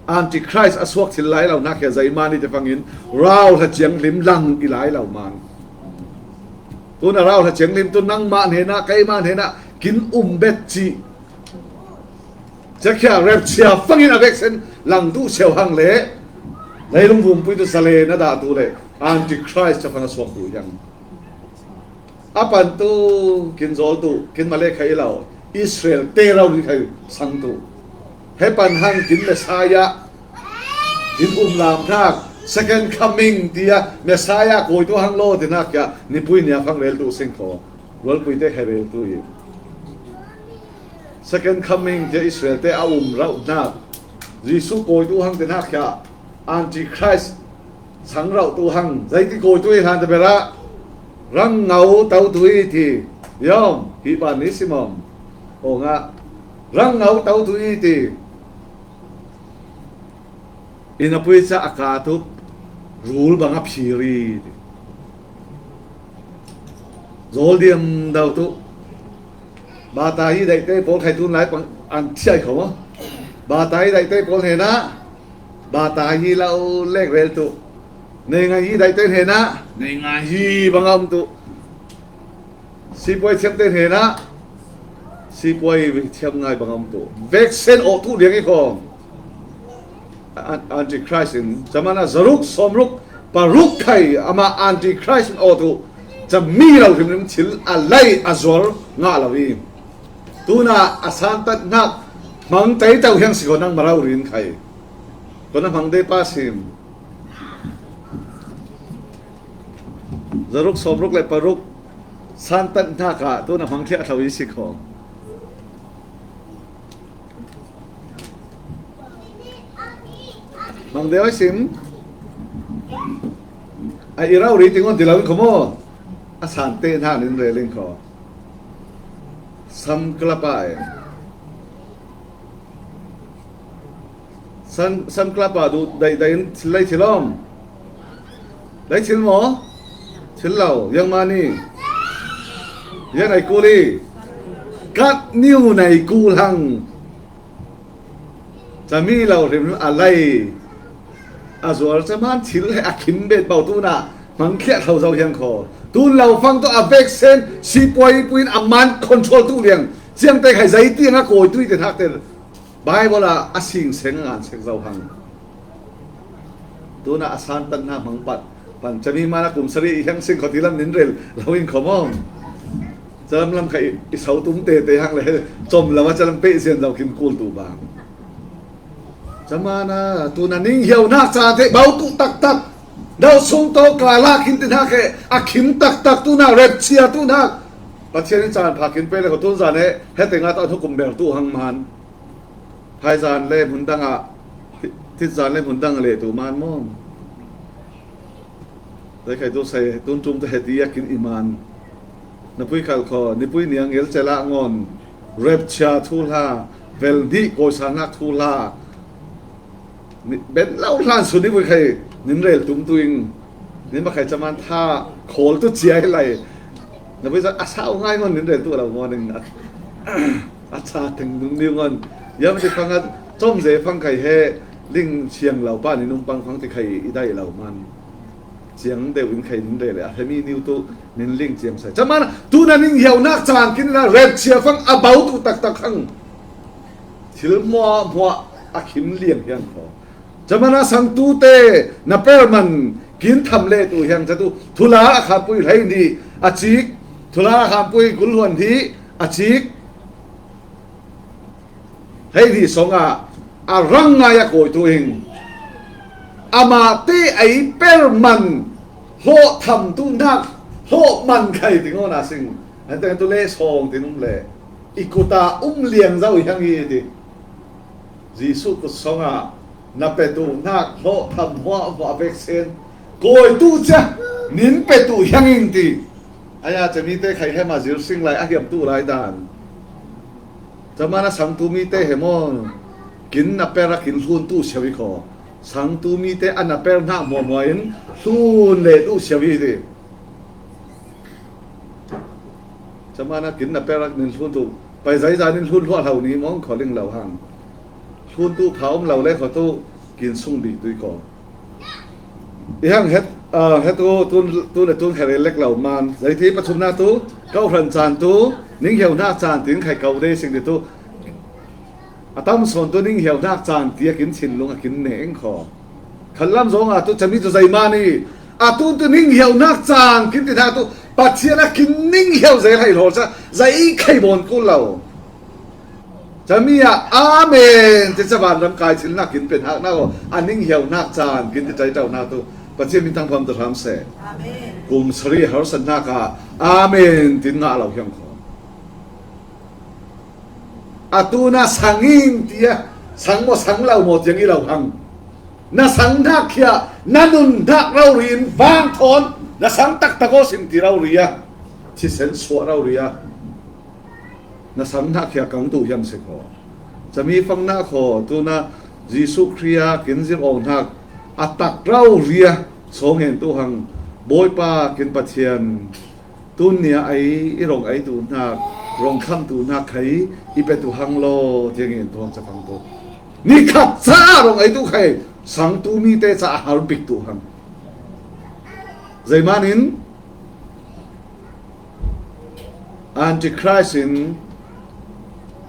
Antichrist a suak thil lai lo hna khi a zei man i te fangin rau hla ciang hlim lang i lai lo man. Tuna rau hla ciang hlim tu nangmah hnenah keimah hnenah kin um bet cih. Cakhia rapture fangin a veksen lang duh siau hang le leilung vumpui tu sale na dah tu le Antichrist cafang a suak duh hiang. A pan tu kin zawl tu kin male khai lo Israel te rau ni khai sang tu he pan hang kin Messiah kin um lam hnak second coming tia Messiah kawi tu hang law ti hnak kia nipui nia fang rel tu sing kho rualpui te khai rel tu i. Second coming tia Israel te a um rauh hnak Jesuh kawi tu hang te hnak kha Antichrist sang rauh tu hang zeiti kawi tu i hlan te berah Rang ngau tau tu i ti. Yom, hi ban ni simom. O nga. Rang ngau tau tu i ti. Ina pui cha a ka tu. Rul bang a phiri ti. Zol diam dau tu. Bata hi daite pawl khai tun lai pang an thiai kho. Bata hi daite pawl hena. Bata hi lau lek rel tu. Nei ngai hi daite hena. Nei ngai hi bang am tu. Sipuai thiam te hena. Sipuai thiam ngai bang am tu. Veksen o tu liang i kho. An-, Antichrist in, chamana zaruk, somruk, paruk khai, ama Antichrist in o tu, chami lo hrim hrim thil a lai a zuar nga lo i. Tuna a san tat nak, mang tai tau hiang si ko nang marau rin khai. Ko na mang de pa sim. Zaruk, somruk le paruk, san tat nak a, tuna mang thia tau i si ko. Mang deu ai sim. A i rau ri tingon ti lau in kho mo. A san te hna nin rel in kho. Sam klapa e. Sam, sam klapa du dai, dai in thil lai thil om. Dai thil mo. Thil lau, yang mani. Yang ai kuli. Kat niu nai kulang. Chami lo hrim a lai. A zuar chaman thil he a khim bet bau tuna. Mang khiah thau zau hiang kho. Tun lo fang tu a veksen sipuai puin a man control tu liang. Chiang te khai zai tiang a koi tui te hak te. Bible a a sing seng a ngan sek zau hang. Tuna a san tan hna hmang pat. Pan chami mana kum sari i hiang sing kho ti lam nin rel. Lo in kho mom. Chalam lam kha i, i sau tum te te hang le, chom lo a chalam pe sian zau kin kul tu bang. Chamana, tuna ning hiau nak cha te bau tu tak tak. Dau sung to ka la kin tin hak he, a khim tak tak tuna rep chia tuna. Pathian in chan pha kin pe le ko tun zan he, he te nga ta thukum ber tu hang man. Hai zan le mun dang a, thi-, thit zan le mun dang le tu man mom. Dai khai tu sai, tun tum te he ti a kin i man. Na pui khal kho, ni pui niang el chela ngon, rep chia thu hla, vel ni koi sa nak thu hla. Ni, ben lau hlan su ni pui khai, nin rel tum tu ing. Nin ma khai chaman tha, khol tu chia hi lai. Na pui sa, a sau ngai ngon nin rel tu lau ngon ing. A, a cha teng nung niu ngon. Yam ti phang a, chom ze phang khai he, ling siang lau pa ni nung pang phang ti khai i dai lau man. Chiang deuh in khai nin rel le, a hemi niu tu nin ling chiang sai. Chamana, tuna ning hiau nak chan kin la rep chia fang a bau tu tak tak hang. Thil mua mua a khim liang hiang kho. Chamana sang tu te na per man kin tham le tu hiang cha tu. Thula a kha pui hlei ni a chik. Thula a kha pui gul huan hi a chik. Hei hi song a, a rang ngai a koi tu hing. Ama te ei per man, hlawh tham tu nak, hlawh man khai ti ngona sing. Hei te tu le song ti num le. I kuta um liang zau i hang i ti. Jesu kut song a, na pe tu nak, hlawh tham hua hua vek sen. Koi tu cha, nin pe tu hang in ti. Aya chami te khai hema zir sing lai, a hiam tu lai dan. Chamana sang tu mi te he maw, kin na per a kin hlun tu siawi kho. Sang tu mi te a na per hna muamua in hlun le tu siawi ti. Chamana kin na per a kin hlun tu. Pai zai zan in hlun hluah hlau ni mong kho ling lo hang. Hlun tu pha om lo le kho tu kin sung bi tui kho. I hang het, ah, het tu, tun, tun le tun kha le lek lo man. Zai ti pathum na tu, kau hran chan tu, ning hiau na chan tin khai kau de sing de tu. A tam son tu ning hiau na chan ti a kin chin lung a kin ne eng kho. Khan lam zong a tu chami tu zai mani. A tu tu ning hiau na chan kin ti na tu. Pathian a kin ning hiau zai lai lo cha. Zai khai bon kul lo. Chami a, amen. Ti cha van ram kai thil nak in pen hak na ko. A ning hiau nak chan kin ti chai tau na tu. Pathian min tang pham tu ram se. Amen. Kum sari har san nak a. Amen. Tin nga lo hiang kho. A tu na sang in ti a. Sang mo sang lo mo tiang i lo hang. Na sang nak khia, na nun nak lo rin vang thon. Na sang taktak aw sin ti rau ria, thisen suah rau ria. Na sang hna khia kang tu hiam si kho. Cami fang na kho, tuna Jesuh Khrih a kin zir awng hnak a tak rau ria, sawngen tu hang, Bawipa kin Pathian, tun nia ei, i rong ei tu hnak, rong kham tu hnak khai, i pe tu hang law, tiang in tuang cafang tu. Ni khat caah rong ei tu khai, sang tu mi te caah har bik tu hang. Zeiman in, Antichrist in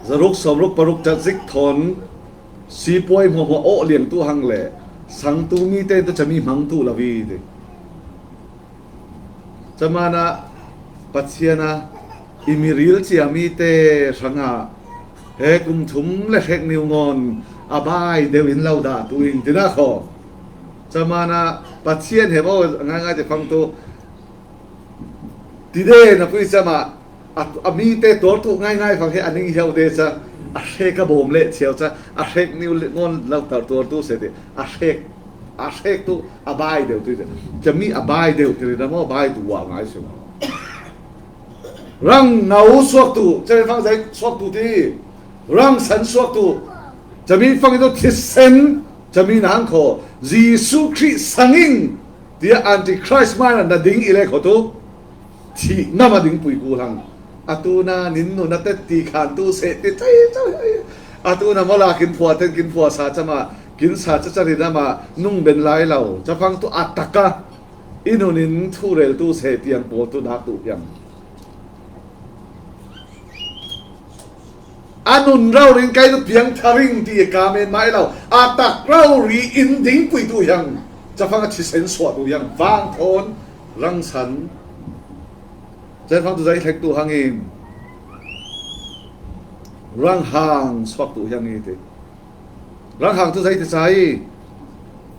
zaruk sawmruk paruk cat zik thawn sipuai hmuahhmuah awh liang tu hang le sang tu mi te tu cami hmang tu lo i ti. Caman ah Pathian a i miril cia mi te hrangah he kum thum le hrek niu ngawn a bai deuh in lo dah tu in ti na kho. Caman ah Pathian he maw ngaingai te fang tu ti de na pui cam ah a, a mi te tuar tu ngaingai fang he a ning hiau de ca a hrek a bawm le chiau ca a hrek niu le ngawn lo tar tuar tu se ti a hrek a hrek tu a bai deuh tu i ti. Cami a bai deuh ti ri na maw bai tu a ngai si maw. Rang no suak tu, cami fang zei suak tu ti. Rang san suak tu. Cami fang i tu thisen, cami na hang kho. Jesuh Khrih sang in, tiah Antichrist man na ding i le kho tu. Thih ngam a ding pui ku hang. Atu na nin nu na tet ti khan tu seh ti cai cai. Atu na mawla kin phua ten kin phua sa cama, kin sa cacar in ama nung ben lai lo. Cafang tu a taka. I nun in thu rel tu seh tiang pawl tu dak tu hiam. A nun rau ring kai tu piang tharing ti ka men mai lo. A tak rau ri in ding pui tu hiang. Cafang a thisen suah tu hiang. Vang thawn rang san. Cafang tu zai thlek tu hangin. Rang hang suak tu hiang i ti. Rang hang tu zai ti cai.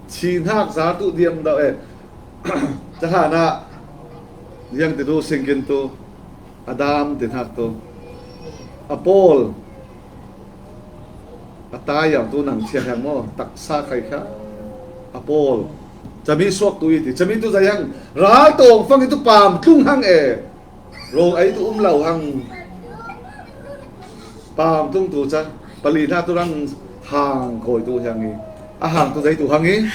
Chi hnak zar tu diam dau eh. Cahana. Diang ti tu singkin tu. A dam ti hnak tu. A pawl. A tai yang tu nang chia hiang maw. Taksa khai kha. A pawl. Cami suak tu i ti. Cami tu zai hiang. Ral tawng fang i tu pam tlung hang e. Rawng ei tu um lo hang. Pam tlung tu ca. Pali hna tu rang hang kawi tu hiang i. A hang tu zai tu hang i.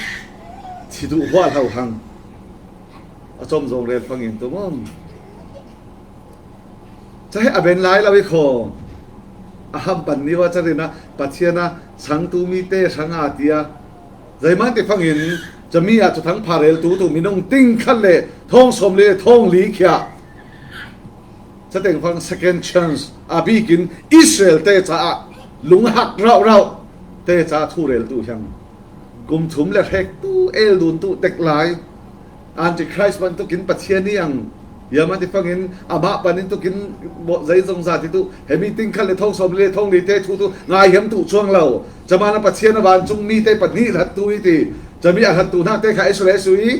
Thi tu hual ho hang. A com zong rel fangin tu mawm. Caheh a ben lai lo i kho. A ham pan ni va carin a Pathian a sang tu mi te sang a tia. Zeiman ti fangin cami a cu thang pha rel tu tu minung ting khat le thawng sawm le thawng li khia. Cateng fang second chance a bikin Israel te caah lunghak rauh rauh te caah thu rel tu hiang. Kum thum le hrek tu el dun tu tek lai. Antichrist man tukin Pathian i ang. Ia man ti fangin amah panin tukin zei zong za ti tu. He meeting khat le thawng sawm le thawng li te thu tu ngai hiam tu chuang lo. Caman a Pathian a vancung mi te pahnih hlat tu i ti. Cami a hlat tu hnak te kha Israel su i.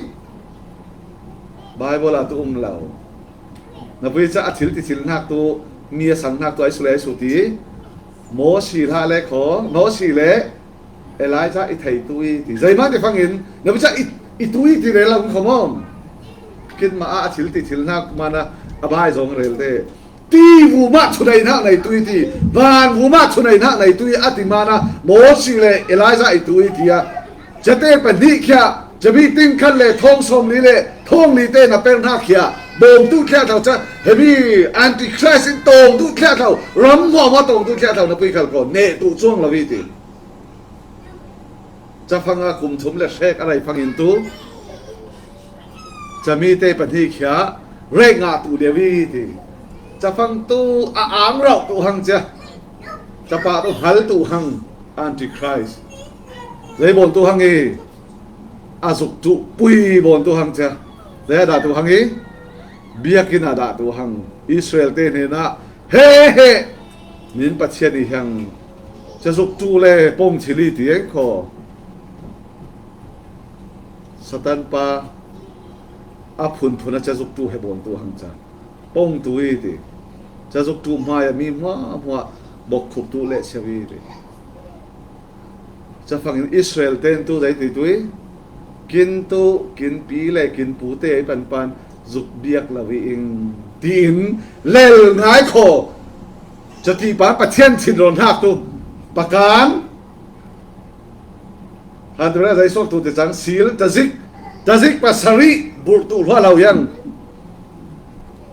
Bible ah tu um lo. Na pui ca a thil ti thil hnak tu mi a sang hnak tu Israel su ti. Mosi hlah le kho. Mosi le Elijah i thei tu i ti. Zeiman ti fangin, na biacah i, i tu i ti rel lo kho maw? Kin ma ah a thil ti thil hnak man a, a bai zong rel te. Ti vumah thunei hnak nei tu i ti. Van vumah thunei hnak nei tu i a ti man a, Mosi le Elijah i tu i ti a. Cate pahnih khia, cabi ting khat le thawng sawm li le, thawng li te na per hnak khia. Bawm tu thliah tho ca, hemi Antichrist in tawng tu thliah tho, ram hmuahhmuah tawng tu thliah tho na pui khal ko, neh tu chuang lo i ti. Cafang a kum thum le hrek a rei fangin tu. Cami te pahnih khia rek ngah tu deuh i ti. Cafang tu a ang rauh tu hang cia. Capa tu hal tu hang Antichrist. Zei bawn tu hang i. A zuk tu pui bawn tu hang cia. Zei a dah tu hang i. Biakinn a dah tu hang. Israel te hnenah He he! Min Pathian i hiang. Cazuk tu le pawng thil i ti eng kho. Satan pa a phunphun a cazuk tu he bawn tu hang ca. Pawng tu i ti. Cazuk tu hmai a mi hmuahhmuah bawkkhup tu le siau i ti. Cafangin Israel ten tu zei ti tu i. Kin tu, kin pi le kin pu te i panpan. zuk biak lo i ing, tiin lel ngai kho. Catihpa Pathian thinrawn hnak tu pakan Hantira zei suak tu te cang sil tazik, tazik pasarih burh tu hlua lo yang.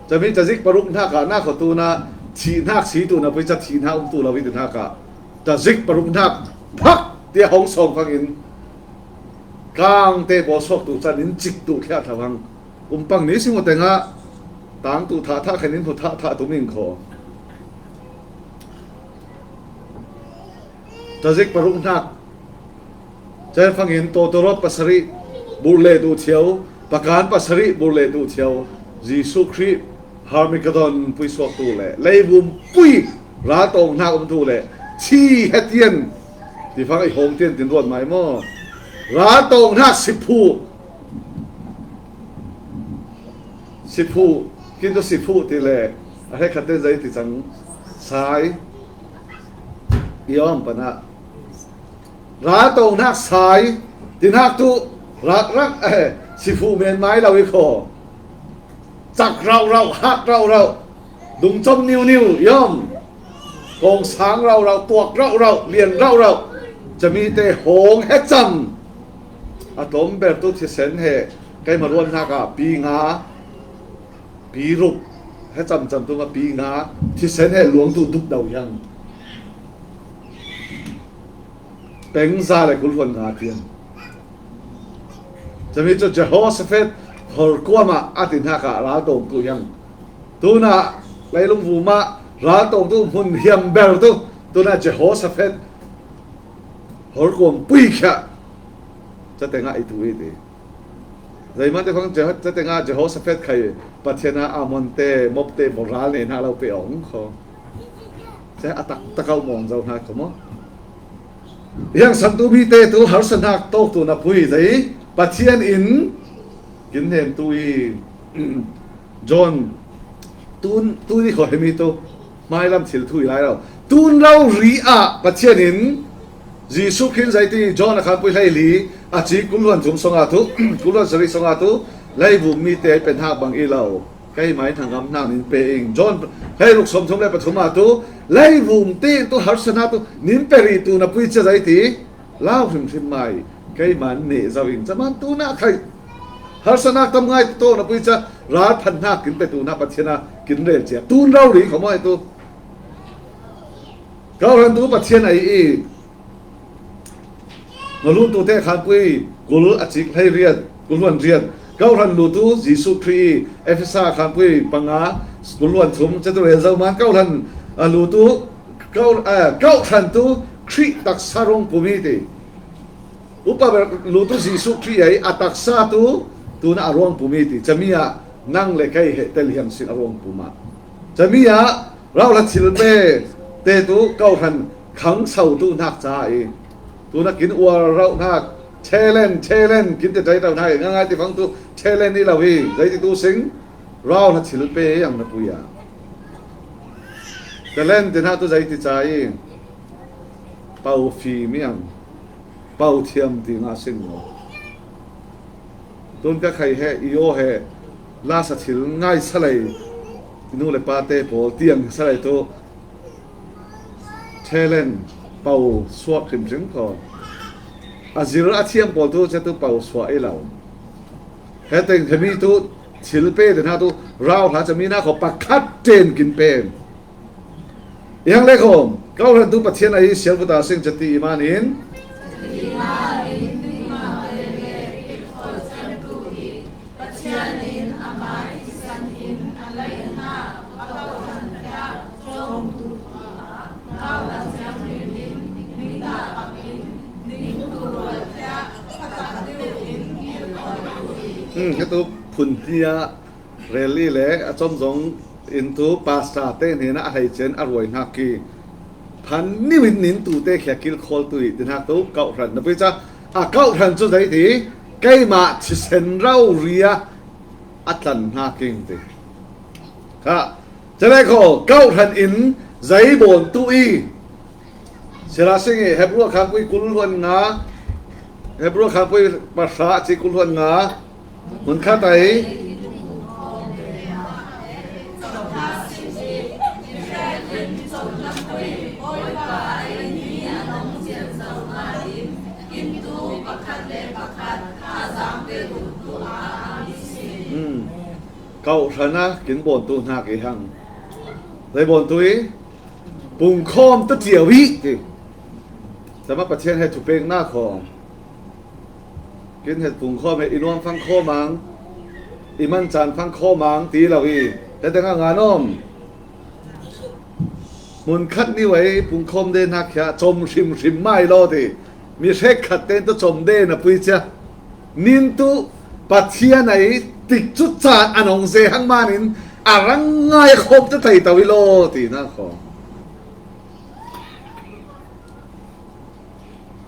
Cami tazik paruk hnak ah na kho tu na thih hnak si tu na pui ca thih hnak um tu lo i ti hnak ah tazik paruk hnak phak tia hong sawng fangin kang te pawl suak tu can in cik tu khia thla hang. Umpang ni sing tengah tang tu thah thah khen in hu thah thah tu ming kho. Tazik paruk hnak cai fangin tawtawrawt pasarih burh le tu thiau, pakan pasarih burh le tu thiau, Jesuh Khrih Harmagedon pui suak tu le leivum pui raltawng hnak um tu le thi hetian ti fang i hawm tian tin ruat mai maw? Raltawng hnak siphu siphu kin tu siphu ti le a hrekkhat te zei ti cang sai i awm panah raltawng hnak sai ti hnak tu rak rak eh, siphu men mai lo i kho. Cak rauh rauh, hat rauh rauh, dungcom niu niu i awm. Kawngsang rauh rauh, tuak rauh rauh, lian rauh rauh, cami te hawng hecam. A tlawm ber tu thisen he keimah ruat hnak ah pi nga, pi ruk, hecam cam tu ma pi nga thisen he luang tu dup do yang. Peng za le kul hluan nga tiang. Cami cu Jehoshaphat horkuam ah a ti hnak ah raltawng tu yang. Tunah leilung vum ah raltawng tu hmun hiam ber tu tunah Jehoshaphat horkuam pui khia. Ca tengah i tu i ti. Zeimah te fang Jeho-, ca tengah Jehoshaphat khai Pathian a Ammon te, Moab te, boral ne hna lo pe awng kho. Ca a tak tak auh mawng zo hna kho maw? Hiang santu mi te tu harsatnak tawk tu na pui zei Pathian in kin hnem tu i John tun, tuni kho hemi tu hmailam thil thu i lai lo. Tun rori ah Pathian in Jesuh Khrih in zeiti John a khanpui hleili a ci kul hluan thum song ah tu, kul hluan sarih song ah tu, leivum mi te pe hnak bang i lo. Keimah in hnangam hnak nin pe ing. John hleiruk sawm thum le pathum ah tu, leivum te in tu harsatnak tu nin pe rih tu na pui cia zeiti. Lau hrimhrim mai, keimah neh zo in caman tunah khai harsatnak tam ngai tu na pui ca ral phan hnak kin pe tu na Pathian a kin rel cia tun rori kho maw tu. Kau hran tu Pathian a i i, na lu tu te khanpui kul a cik hlei riat, kul hluan riat. Kau hran lu tu Jesuh Khrih i Efesa khanpui panga kul hluan thum ca tu rel zo man kau hran a lu tu kau, eh, kau hran tu Khrih taksa ruang pum i ti. Upa ber lu tu Jesuh Khrih ei a taksa tu tuna a ruang pum i ti. Cami ah nang le kei he tel hiam sin a ruang pum ah. Cami ah rauhla thil pe te tu kau hran khang sau tu hnak ca i. Tuna kin uar rauh hnak thelen, thelen kin te ṭai rauh hnak i ngangai ti fang tu thelen i lo i. Zei ti tu sing rauhla thil pe i ang na pui ah. Thelen ti hnak tu zei ti ca i. Pau fim i ang. Pau thiam ti nga sing lo. Tun ka khai he, i aw he, la sa thil ngai sa lei, i nu le pa te pawl tiang sa lei tu, thelen pau suak hrimhrim kho. A zir a thiam pawl tu, ca tu pau suak i lo. He teng hemi tu, thil pe te hna tu, rauhla cami na kho pakhat ṭen kin pen. I hang le khawm, kau hran tu Pathian a i sial puta sing cati i man in. Hmm, katu phun hnia rel i le a com zong in tu pastor te hnenah a hleice in a ruai hnak i phan niu in nin tu te khi a kilkhawl tu i ti hnak tu kau hran na pui ca a kau hran cu zei ti keimah thisen rori a a tlan hna king ti. Kha, cale kho, kau hran in zei bawn tu i, Silasing i Hebru a khanpui kul hluan nga, Hebru a khanpui pahra a ci kul hluan nga, hmun khat ai, Hmm. Kauhran a kin bawntu hnak i hang. Zei bawntu i pungkhawm tu cio i ti. Tama Pathian he thupeknak khawng. Kin he pungkhawm he i nuam fang khawm ang, i man caan fang khawm ang ti lo i. He tengah ngan om. Hmun khat ni wei pungkhawm de hnak khia com hrimhrim mai law ti. Mi hrekkhat ten tu com de na pui cia. Nin tu Pathian a i tikcu caan a nong ze hang manin a rang ngai a khawm tu tei to i law ti na khaw.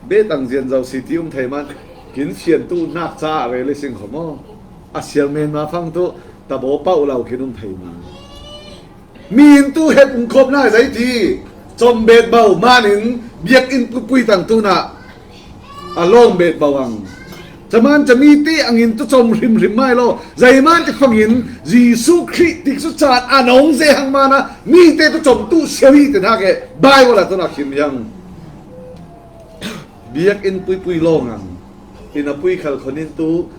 Betang zian zo si ti um thei man, kin fian tu hnak caah rel i sing kho maw? A sial men ma fang tu tabaw pauh lo kin um thei man. Mi in tu he pungkhawmnak zei ti com bet bo manin biakinn pupui tang tu na a lawng bet bo ang. Caman cami te angin tu com hrimhrim mai law, zeiman ti fangin Jesuh Khrih tikcu caan a nong ze hang mana mi te tu com tu siawi te hna ke Bible ah tu nak him yang. Biakinn puipui lawng ang. Inn a pui khal khon in tu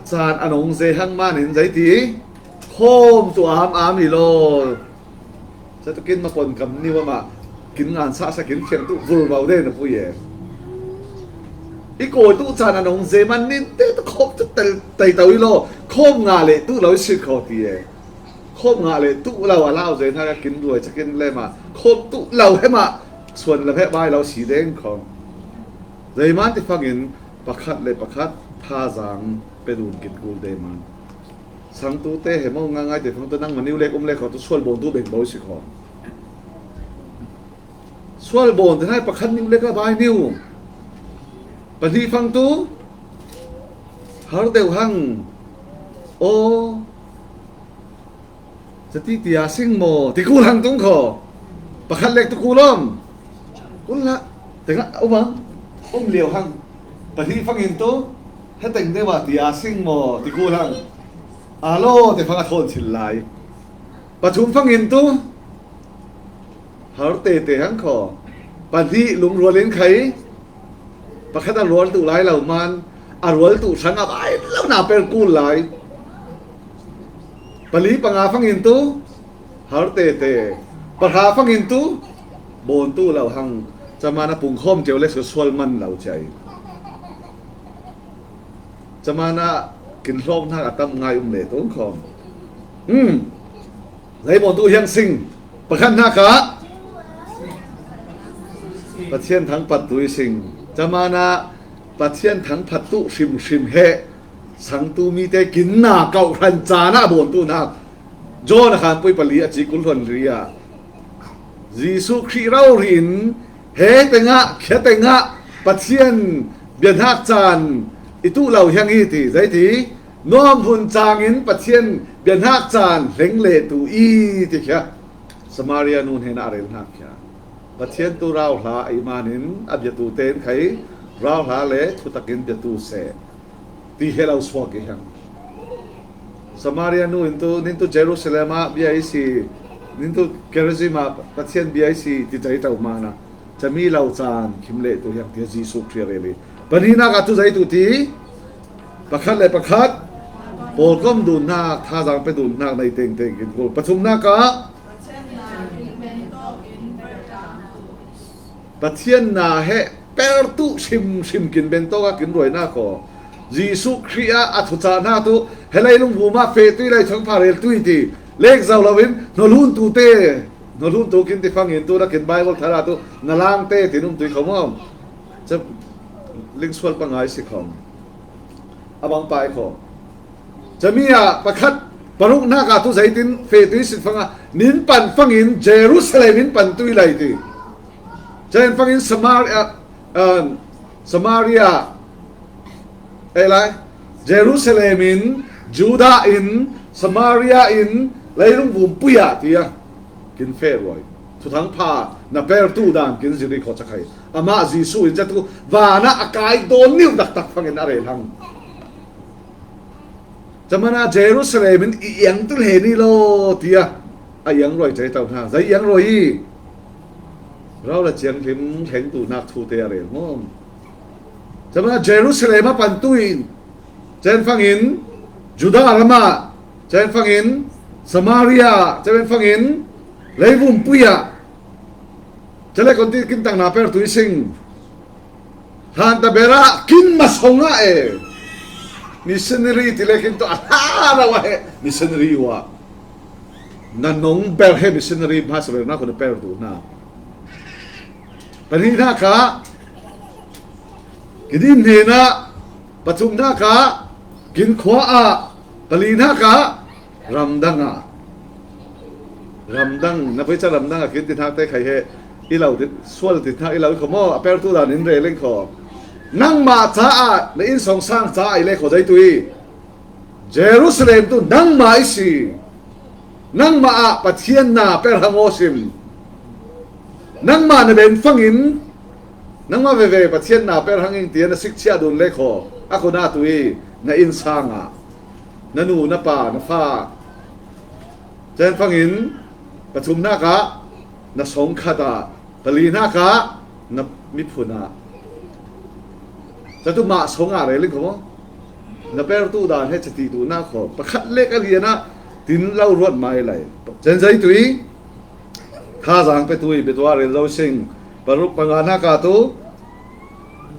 caan a nong ze hang manin zei ti khawm tu am am i law. Satu kin mapon kam ni wama kin ngan sa sa kin fiang tu vul bau de na pui e. I kawi tu caan a nong ze man nin te tu khawm tu tel tei tau i law. Khawm nga le tu lo i sit kho ti e. Khawm nga le tu lo a lau ze hna kin ruai cakin le ma khawm tu lo he ma suan lam he bai lo si deng kho. Zeiman ti fangin pakhat le pakhat thazang pe dun kin kul de man. Sangtu te he mo nga ngai te fang tu nang maniu lek um lek kho tu sual bawn tu beng bo si kho. Sual bawn te nai pakhat niu lek a bai niu. Pahnih fang tu har deuh hang. Aw. Cati tia sing maw? Ti kul hang tung kho. Pakhat lek tu kul om. Kul hlah. Tengah um ang. Um lio hang. Pahnih fangin tu. Heteng deuh ah tia sing maw? Ti kul hang. Alo te fang a thawn chil lai. Pathum fangin tu. Har tete hang kho. Pahnih lungrual in khai. Pakhat a rual tu lai lo man. A rual tu sang a bai lo na per kul lai. Pali panga fangin tu. Har tete. Pahra fangin tu. Bawn tu lo hang. Camana pungkhawm cio le sual man lo ciai. Camana kin hlawm hnak a tam ngai um le tu khawm. Hmm. Zei bawn tu hiang sing. Pakhat hnak ah Pathian thangphat tu i sing. Camana Pathian thangphat tu hrimhrim he sangtu mi te kin na kauh hran caan ah bawn tu hnak. John a khanpui pali a ci kul hluan ri ah Jesuh Khrih rori in he tengah khia tengah Pathian biahnak caan i tuh lo hiang i ti zei ti. Nuam hun cangin Pathian biahnak caan hleng le tu i ti khia. Samaria nu hnen a rel hnak khia. Pathian tu rauhla a i manin a biatu ten khai rauhla le thutakin biatu seh. Ti he lo suak i hiang. Samaria nu in tu, nin tu Jerusalem ah bia i si, nin tu Gerizim ah Pathian bia i si ti cai tau mana. Cami lo caan khim leh tu hiang tiah Jesuh Khrih a rel i. Pahnihnak ah tu zei tu ti, pakhat le pakhat, pawlkom dunnak, thazang pe dunnak nei tengteng kin kul. Pathumnak ah, Pathian na he per tu hrimhrim kin bentawk a kin ruainak aw. Jesuh Khrih ah a thucah hna tu he leilung vum ah feh tui lei thangpha rel tui ti lek zo loin hnolhun tu te, hnolhun tu kin ti fangin tu na kin Bible thar ah tu na lang te tin um tui kho maw? Ca lingsual pangai si khawng a bang pai kho. Cami ah pakhat paruk hnak ah tu zeitin feh tui sit fangah nin pan fangin Jerusalem in pan tui lai ti. Cai fangin Samaria, ah, Samaria, eh lai, Jerusalem in, Judah in, Samaria in, leilung vum pui ah tiah kin feh ruai. Thuthang pha na per tu dan kin ziri kho cakhai. Amah Jesuh in catu vanah a kai dawn niu taktak fangin a rel hang. Camana Jerusalem in i iang tu hle ni law tiah a iang ruai cai tau hna. Zei iang ruai i rau le ciang hlim hleng tu nak thu te a rel maw? Camana Jerusalem a pan tu in Chen fangin Judah lamah, chen fangin Samaria, chen fangin leivum puiah, chale konti kin tangna per tui sing. Hlan ta bera kin masonga e. Missionary ti le kin to a hla lo a he missionary wa. Na nong ber he missionary ma sa na ko na per tu na. Pani na ka. Kidin he na. Pathumna ka kin khua ah, palina ka ramdang ah. Ramdang, na pei cha ramdang ah kin ti hnak te khai he i lo ti, sual ti hnak i lo i kho maw, a per tu dan in re leng kho. Nangmah caah na innsawng sang caah i le kho zei tu i. Jerusalem tu nangmah i si. Nangmah ah Pathian na per hang aw sim. Nangmah na ben fangin, nangmah veve Pathian na per hang in tian a sik chia dun le kho. A ko na tu i na inn sang ah. Na nu, na pa, na fa. Chen fangin, pathumna ka, na song khat ah. Pali hna ka na miphun ah. Catu mah song ah rel in kho maw? Na per tu dan he cati tu na kho. Pakhat lek a lian ah tin lo ruat mai lai. Chen zei tu i. Thazang pe tu i, pe tu a rel zo sing. Paruk panga hna ka tu.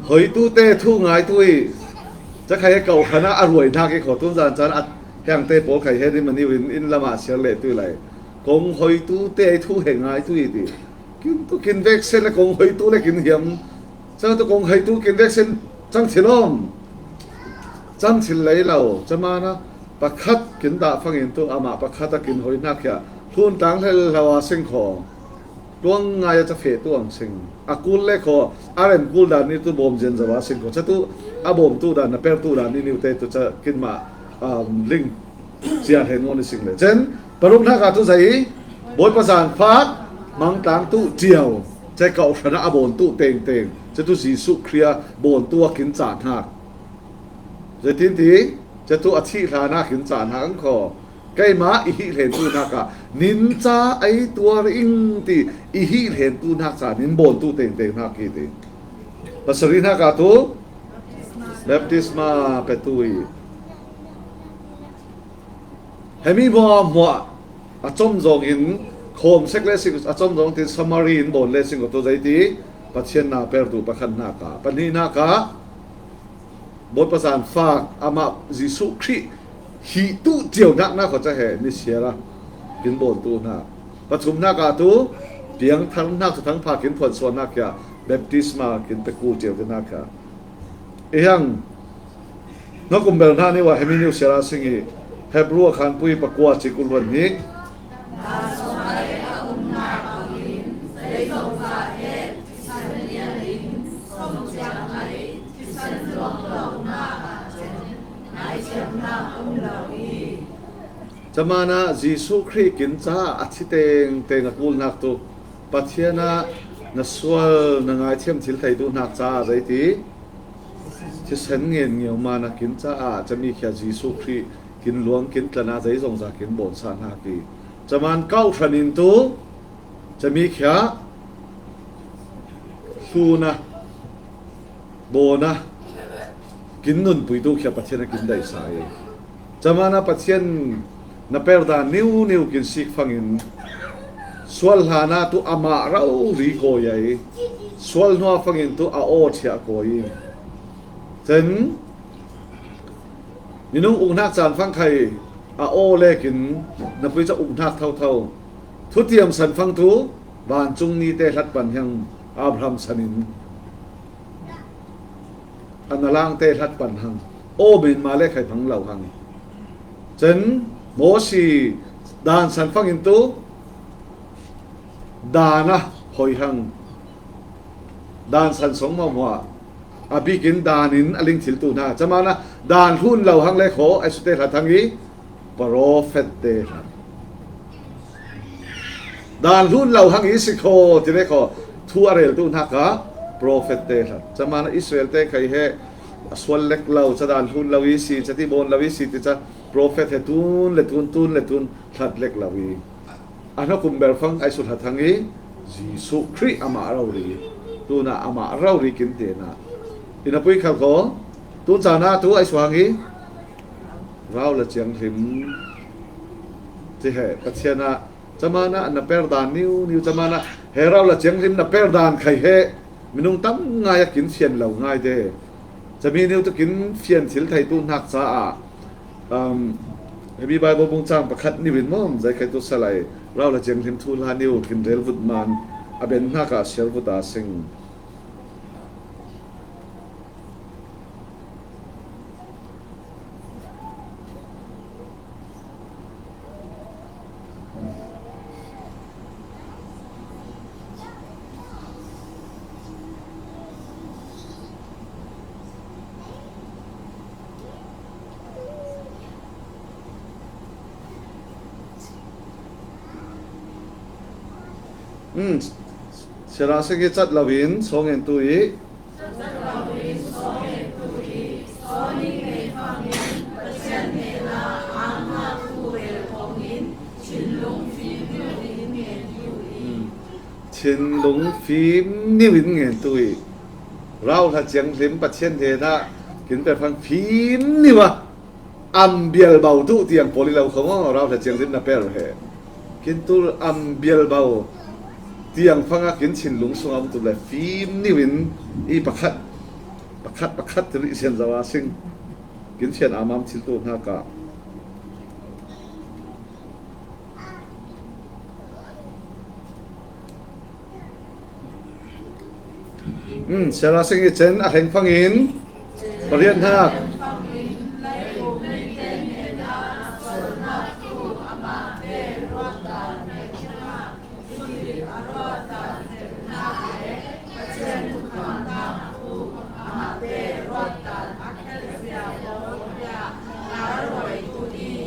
Hoi tu te thu ngai tu i. Ca khai he kau khana a ruai hna ke kho tu zan can a hiang te pawl khai he ni mani win in lama siar le tu i lai. Kong hoi tu te thu he ngai tu i ti. Kin tu kin vek sen le kong hoi tu le kin hiam. Cang tu kong hoi tu kin vek sen cang thil om. Cang thil lei lo. Camana pakhat kin dah fangin tu amah pakhat a kin hoi hnak hia. Hlun tang hlel hlau a sing kho. Tuang ngai a ca feh tu ang sing. A kul le kho. A rem kul dan ni tu bawm zian zo a sing kho. Ca tu a bawm tu dan, na per tu dan ni niu te tu ca kin mah, um, ling. Cia he nuan i sing le. Chen, paruk hna ka tu zei, Bawipa zan fak, mangtlang tu cio, cai kau hran a bawn tu tengteng, catu Jesuh Khrih a bawn tu a kin cah hnak. Zeitin ti, catu a thih hlan a kin cah hnak ang kho. Keimah i hih hlen tu hnak ah, nin ca ei tuar ing ti, i hih hlen tu hnak ca, nin bawn tu tengteng hnak hi ti. Pasarih hnak ah tu, baptisma petu i. Hemi hmuahhmuah a com zong in khawm sek le sing a com zong tin summary in bawn le sing ko tu zei ti Pathian na per tu pakhat hna ka, pahnih hna ka, Bawipa zan fak amah Jesuh Khrih hi tu cio hnak na kho ca he ni siar a kin bawn tu hna. Pathum hna ka tu piang thar hnak tu thangpha kin phuan suan hnak kia baptisma kin pe ku cio hnak ka. I hiang na kum bel hna ni wa hemi niu siar a sing i Hebru a khan pui pakua cik u luan hnik. Camana Jesuh Khrih kin caah a thi tengteng a kulhnak tu Pathian ah na sual na ngaithiam thil thei duhnak caah zei ti thisen ngen ngeu mana kin caah cami khia Jesuh Khrih kin luang kin tlan ah zei zongza kin bawn sa hna ti caman kauh hran in tu cami khia hlun a bawn a kin nunpui tu khia Pathian a kin daihsa i. Camana Pathian na per dan niu niu kin sik fangin sual hlan ah tu amah rori kawi a i. Sual hnuah fangin tu a aw thiah kawi i. Cen minung uk hnak caan fang khai a aw lekin na pui ca uk hnak thotho. Thutiam san fang tu vancung ni te hlat pan hiang Abraham san in a na lang te hlat pan hang aw men ma le khai phang lo hang. Cen Mosi dan san fangin tu dan a hoi hang dan san song hmuahhmuah a bikin dan in a ling thil tu hna. Camana dan hlun lo hang le kho a sute hlat hang i Profet te hlan. Dan hlun lo hang i si kho, ti le kho. Thu a rel tu hnak ah profet te hlan. Camana Israel te khai he a sual lek lo, ca dan hlun lo i si, ca ti bawn lo i si, ti ca profet he tun le tun, tun le tun hlat lek lo i. A hnakum ber fang ai su hlat hang i, Jesuh Khrih amah rori. Tuna amah rori kin te na. I na pui khal kho, tun cana tu ai su hang i, Rau le Thianghlim ti he Pathian ah caman ah na per dan niu niu, caman ah he Rau le Thianghlim na per dan khai he minung tam ngai a kin fian lo ngai de. Cami niu tu kin fian thil thei tu hnak caah, um, he mi Bible bung cang pakhat niu in mawm zei khai tu salai Rau le Thianghlim thu hla niu kin rel vut man a ben hnak ah siar vut a sing. Um, Sarah Singh i cat lo in, Sawngen tu i. Thinlung fim niu in ngen tu i. Rau hla Thianghlim Pathian hnenah kin pe phang fim niu a. Am bial bau tu tiang pawl i lo kho maw, Rau hla Thianghlim na per he. Kin tu am bial bau tiang fang a kin thinlung sung a um tu le fim niu in i pakhat, pakhat, pakhat rih sian zo a sing. Kin fian a mam thil tu hna ka. Um, Sarah Singh i cen a hleng fangin pariat hnak.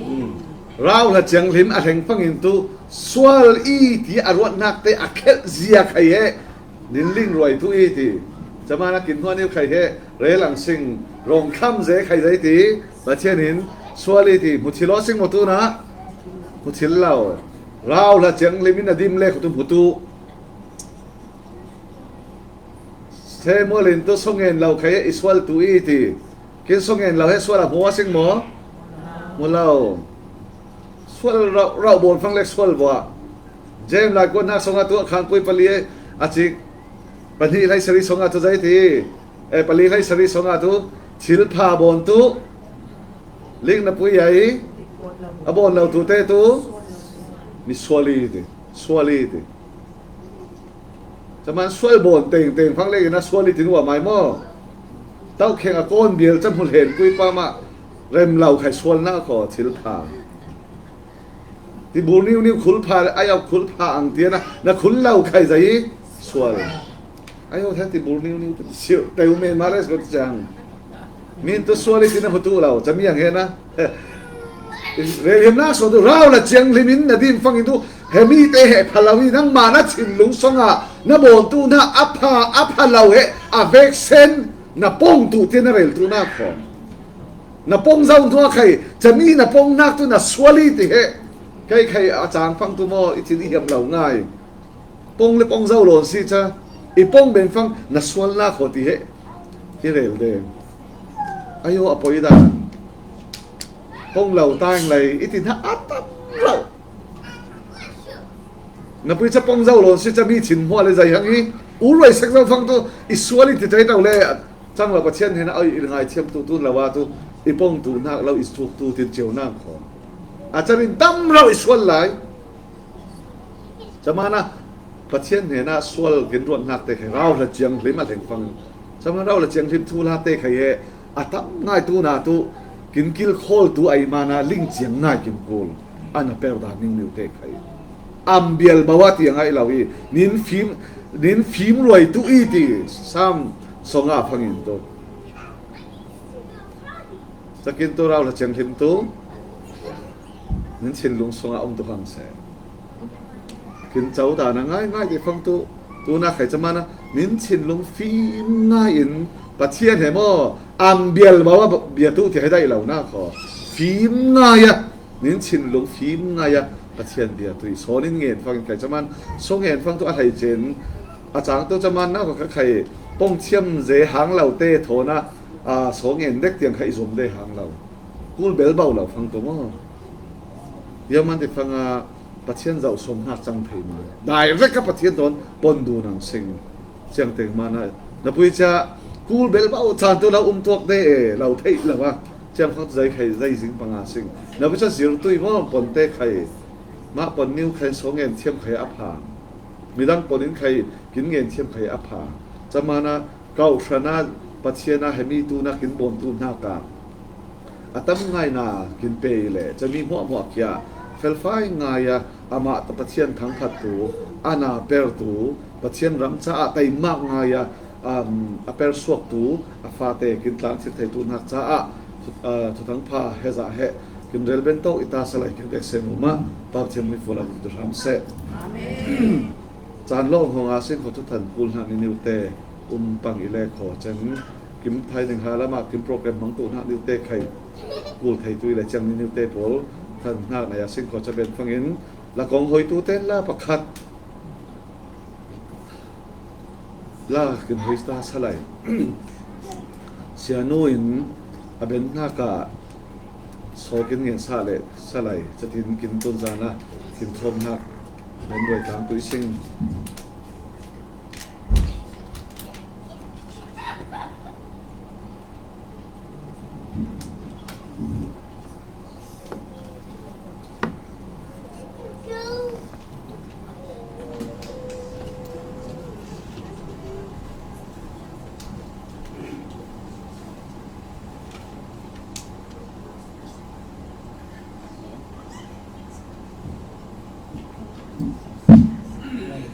Um, Rau hla Thianghlim a hleng fangin tu sual i ti a ruatnak te a khelh zia khai he. Nin ling ruai tu i ti. Caman a kin hnuan i khai he. Rel ang sing rong kham ze khai zei ti. Pathian in sual i ti. Hmu thil aw sing maw tu na. Hmu thil lo. Rau hla Thianghlim in a dim le khutu hmu tu. Samuel in tu song en lo khai he i sual tu i ti. Kin song en lo he sual a hmu a sing maw? Hmu lo. Sual rauh, rauh bawn fang lek sual bua. Jem lai kuan hnak song a tu a khangpui pali a cik. Pahnih lai sari song a tu zei ti. Eh, pali lai sari song a tu thil pha bawn tu. Ling na pui ai. A bawn lo tu te tu. Mi sual i ti. Sual i ti. Caman sual bawn teng teng fang le in a sual i tin ua mai maw? Tauh kheng a kawn bial cam hmu hlen kui pa mah rem lo khai sual na kho thil pha. Ti bur niu niu khul pha le ai au khul pha ang tiana na khul lo khai zai sual. Ai au the ti bur niu niu siu teu men ma res ko ti chang. Min tu sual i tin a hmu tu lo camiang he na. Rel hiam na so tu Rau hla Thianghlim in na din fangin tu he mi te he pha lo i nangmah na thinlung song a na bawn tu na a pha a pha lo he a vek sen na pong tu tian na rel tu na khawm. Na pong zau hnu a khai cami na pong nak tu na sual i ti he. Kei khai a cang fang tu maw i thin i hiam lo ngai. Pong le pong zo lawn si ca i pong ben fang na sual na kho ti he. I rel de. Ayo a poi dan. Pong lo tang lai i ti hna a tam lo. Na pui ca pong zo lawn si ca mi thin hmuah le zai hang i u ruai sek zo fang tu i sual i ti cai tau le cang lo Pathian hnenah oi i ngai thiam tu tun lo a tu i pong tu nak lo i suk tu tin cio nak kho. A carin tam lo i sual lai. Camana Pathian hnenah sual kin ruat hnak te he Rau hla Thianghlim a hleng fang. Camana Rau hla Thianghlim thu hla te khai he a tam ngai tu na tu kin kil khawl tu ai mana ling ciang ngai kin kul. An a per dan ning niu te khai. Am bial bawa tiang ai lo i nin fim, nin fim ruai tu i ti Sam song a fangin tu. Cakin tu Rau hla Thianghlim tu. Nin thinlung song a um tu hang se. Kin co ta na ngai ngai ti fang tu. Tu na khai camana nin thinlung fim ngai in Pathian he maw am bial bawa bia tu ti hai dai lo na kho. Fim ngai a nin thinlung fim ngai a Pathian bia tu i sawn in ngen fang in khai caman song ngen fang tu a hai cen a cang tu caman na kho kha khai pong thiam ze hang lo te thaw na a song ngen dek tiang khai zom de hang lo. Kul bel bau lo fang to maw. Ia man ti fanga Pathian zau som hnak cang thei ma. Direct a Pathian ton pon du nang sing. Ciang teng mana. Na pui cia kul bel bau chan tu lo um tuak de e, lo thei lo a. Ciang fang zai khai zai zing panga sing. Na pui cia zir tui maw pon te khai. Mah pon niu khai so ngen thiam khai a pha. Midang pon in khai kin ngen thiam khai a pha. Camana kau hrana Pathian a hemi tuna kin bawm tu hnaka a tam ngaina kin pe le cami hmuahhmuah kia felfai ngaia amah ta Pathian thangphat tu, a na per tu, Pathian ram caah taimak ngaia, um, a per suak tu, a fate kin tlang thir thei tu hnak caah thu-, uh, thuthang pha he zah he kin rel ben to i ta salai kin vek se mu mah, Pathian mi fula tu hram se. Amen. Caan lawng hong a sin kho thuthan kul hna ni niu te um pang i le kho cen. Kim thai ning ha lama kim program hmang tu hna niu te khai kul thei tu i le ciang ni niu te pawl than hnak na ya sin kho ca ben fangin la kong hoi tu ten la pakhat la kin hoi ta salai. Sianu in a ben hna ka so kin ngen sa le salai catin kin tun zana kin thawm hnak ben roi tlang tu i sing.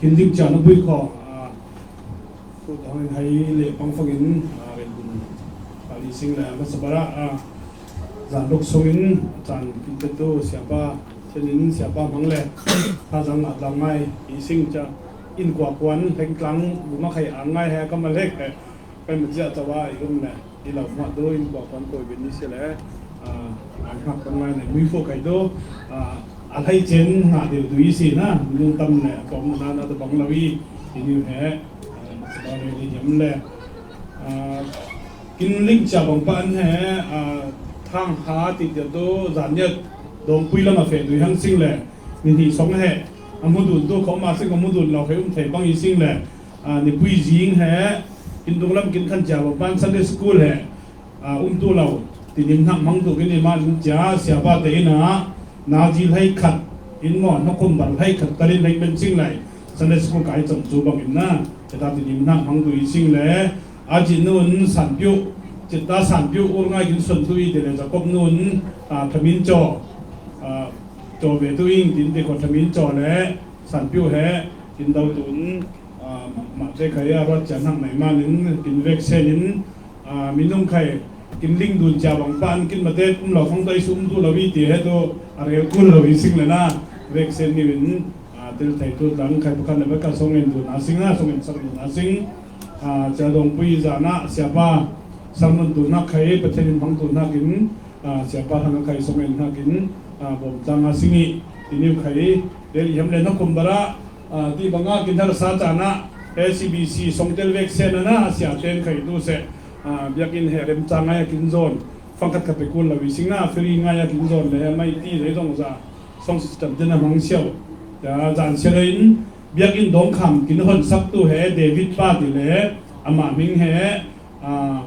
Kin ding ciang a bui kho, ah, kut hong in hai le pang fangin, ah, ren kun. Pali sing le, masa bara, ah, zan ruk sungin, zan kin tetu, siapa, senin, siapa mang le, tha zang a zang ngai, i sing ca, in kua kuan, heng tlang, bu ma khai a ngai, he, ka ma lek, he, kai ma cia cawa, i um le. I lo hmah tu in kua kuan kawi bin i si le, ah, a hngak kan ngai na mui fo kai tu, ah, a hlei cen ngah deuh tu i si na, minung tam le a tawm na na tu bang lo i, i niu he, ah, sabah le le yam le, ah, kin ling cia bang pa an he, ah, thang ha ti tia tu zan yat dong pui lam a feh tu i hang sing le, ni hnih song he, a hmu dun tu khom a sing a hmu dun lo he um thei bang i sing le, ah, nipui zing he, kin dunglam kin khan cia ban Sunday school he, ah, um tu lo, tinim hnak hmang tu kin i man cia, siapa te in ah, nazi hlei khat, in maw, hnakhum bar hlei khat, kalin hlei ben sing lai, Sunday school kai cang cu bang in na, cita tinim hnak hmang tu i sing le, a cin nun san piu, cita san piu ur ngai kin son tu i te le Jacob nun, ah, thamin caw, ah, caw ve tu ing, tin te ko thamin caw le, san piu he, kin do tun, ah, mah te khai a ruat cia hnak nai man in, kin vek sen in, ah, minung khai, kin ling dun cia bang pan, kin mate um lo fang to i sum tu lo i ti he tu, a rel kul lo i sing le na, vek sen ni in, ah, tel thei tu tlang khai pakhat le pakhat song en dun a sing na, song en sak dun a sing, ah, cia dong pui zan ah, siapa, sang nun tu hnak khai, Pathian in hmang tu hnak in, ah, siapa hmang a khai song en hnak in, ah, bawm tlang a sing i, ti niu khai, rel i hem le na kum bara, ah, ti banga kin harsa caan ah, A C B C song tel vek sen a na, sia ten khai tu se, ah, biakinn he rem ca ngai a kin zawn, fang khat khat pe kun lo i sing na, free ngai a kin zawn le, mai ti le dong za, song system ten a hmang siau. Ya, zan sia le in, biakinn dong kham kin hon sak tu he, David pa ti le, ama hming he, ah,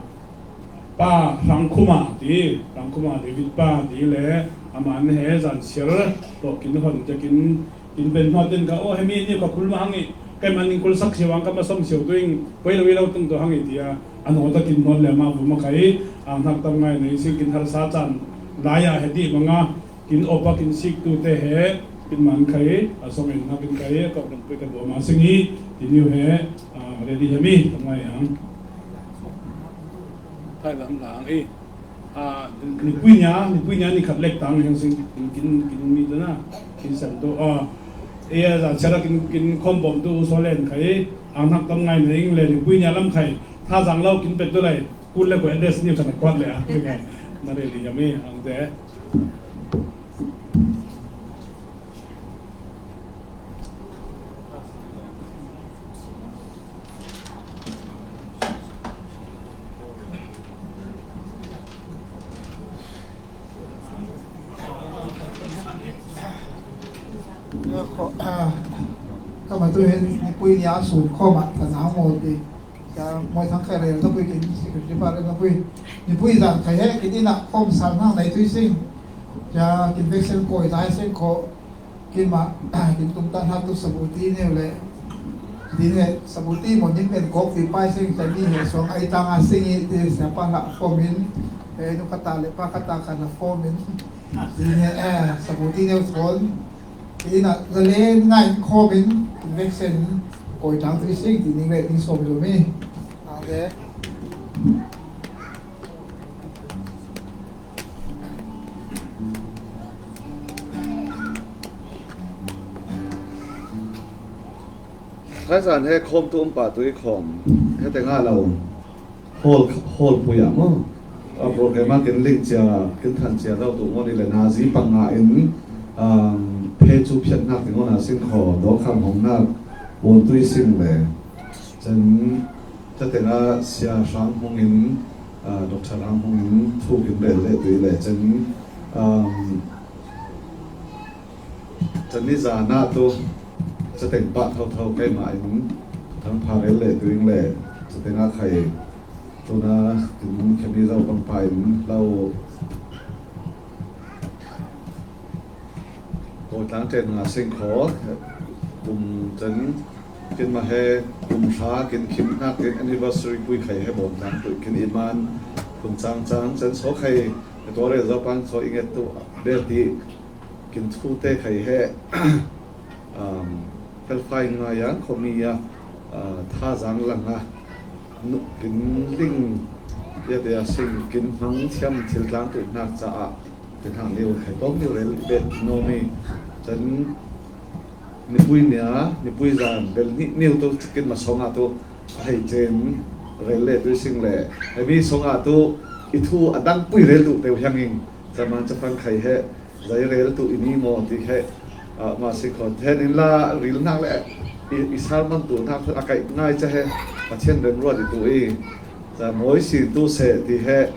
Pa Hrangkhuma ti, Hrangkhuma David pa ti le, aman he zan siar tawh kin hon tiakin, kin ben hnuah ten ka, aw, hemi ni ka kul ma hang i, kei man in kul sak siau ang ka ma som siau tu ing, koi lo i lo tung tu hang i tia, a naw ta kin hnuat le ma bu ma kai, a hnak tam ngai nei sing kin harsa caan lai ah he ti banga, kin opa kin sik tu te he, kin man khai, a song en hna kin khai, a kok dang pui ka buam a sing i, ti niu he, a, ready he mi, tam ngai ang. Thai lam lang i, a, nipui nia, nipui nia ni khat lek tang heng sing kin, kin, kin mi tu na, kin san tu, a, e, a, zan siara kin, kin khom bom tu so len khai, a hnak tam ngai na ing le nipui nia lam khai, tha zang lo kin pet tu lai, kul le ko address ni khan kuat le a, na ready he mi, ang te. Ka ma tu hin nipui nia sun khawm ah ka nang maw ti. Ka mawi thang khai rel na pui kin secretary pa rel na pui. Nipui zan khai he kin ina khawm san hang nai tui sing. Ka kin vek sen koi zai sing kho. Kin ma kin tum ta hna tu sabuti neu le. Din he sabuti mo ning pen kok ti pai sing ta ni he suang ai tang a sing i ti sa pa la khawm in. He nu kata le pa kata ka na khawm in. Din he sabuti neu khawm. Ina zalen ngai khawm in vek sen koi tang tui sing ti ning le ning som lo mi. Ate. Khaizan he khawm tu um pa tui khawm he te nga lo. Hall, hall pui ah maw? A program ah kin link cia, kin than cia lo tu maw ni le nazi panga in, um, phe chu phiat nak ti maw na sing kho, do kham hong nak, won tui sing le. Chen, ta te nga sia hrang hong in, uh, doctor hrang hong in, thu kin bel le tui le. Chen, um, Chan ni zan ah tu, cateng pah thotho keimah in thangpha rel le tuing le cateng ah khai tuna kin khemi zo pangpa in lo. Kawitlang ṭen nga sing kho kum chan kin ma he kum hra kin khim hnak kin anniversary pui khai he bawm tlang tuih kin i man kum cang cang chan so khai tuare zo pang so i nget tu bel ti. Kin thu te khai he, um, felfai ngai ang khomi a, uh, tha zang lang a, nu, kin ding ya te a sing kin hmang thiam thil tlang tu hnak caah, kin hang liu khai tawm liu rel bet no mi. Chan nipui nia, nipui zan bel ni niu tu kin ma song a tu, a hei chen rel le tu sing le, hei mi song a tu, i thu a dang pui rel tu teu hiang ing, zaman chapang khai he, Zei rel tu i ni maw ti he, ah, ma si khon. Then in la ril nak le i, i sermon tu nak a kaih ngai ca he, Pathian remruat i tu i. Ca mawi si tu seh ti he,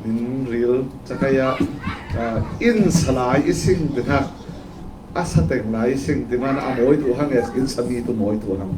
min ril ca kai ah, ah, in sa lai i sing ti hnak, a sa teng lai i sing ti man a mawi tu hang e, in sa mi tu mawi tu hang.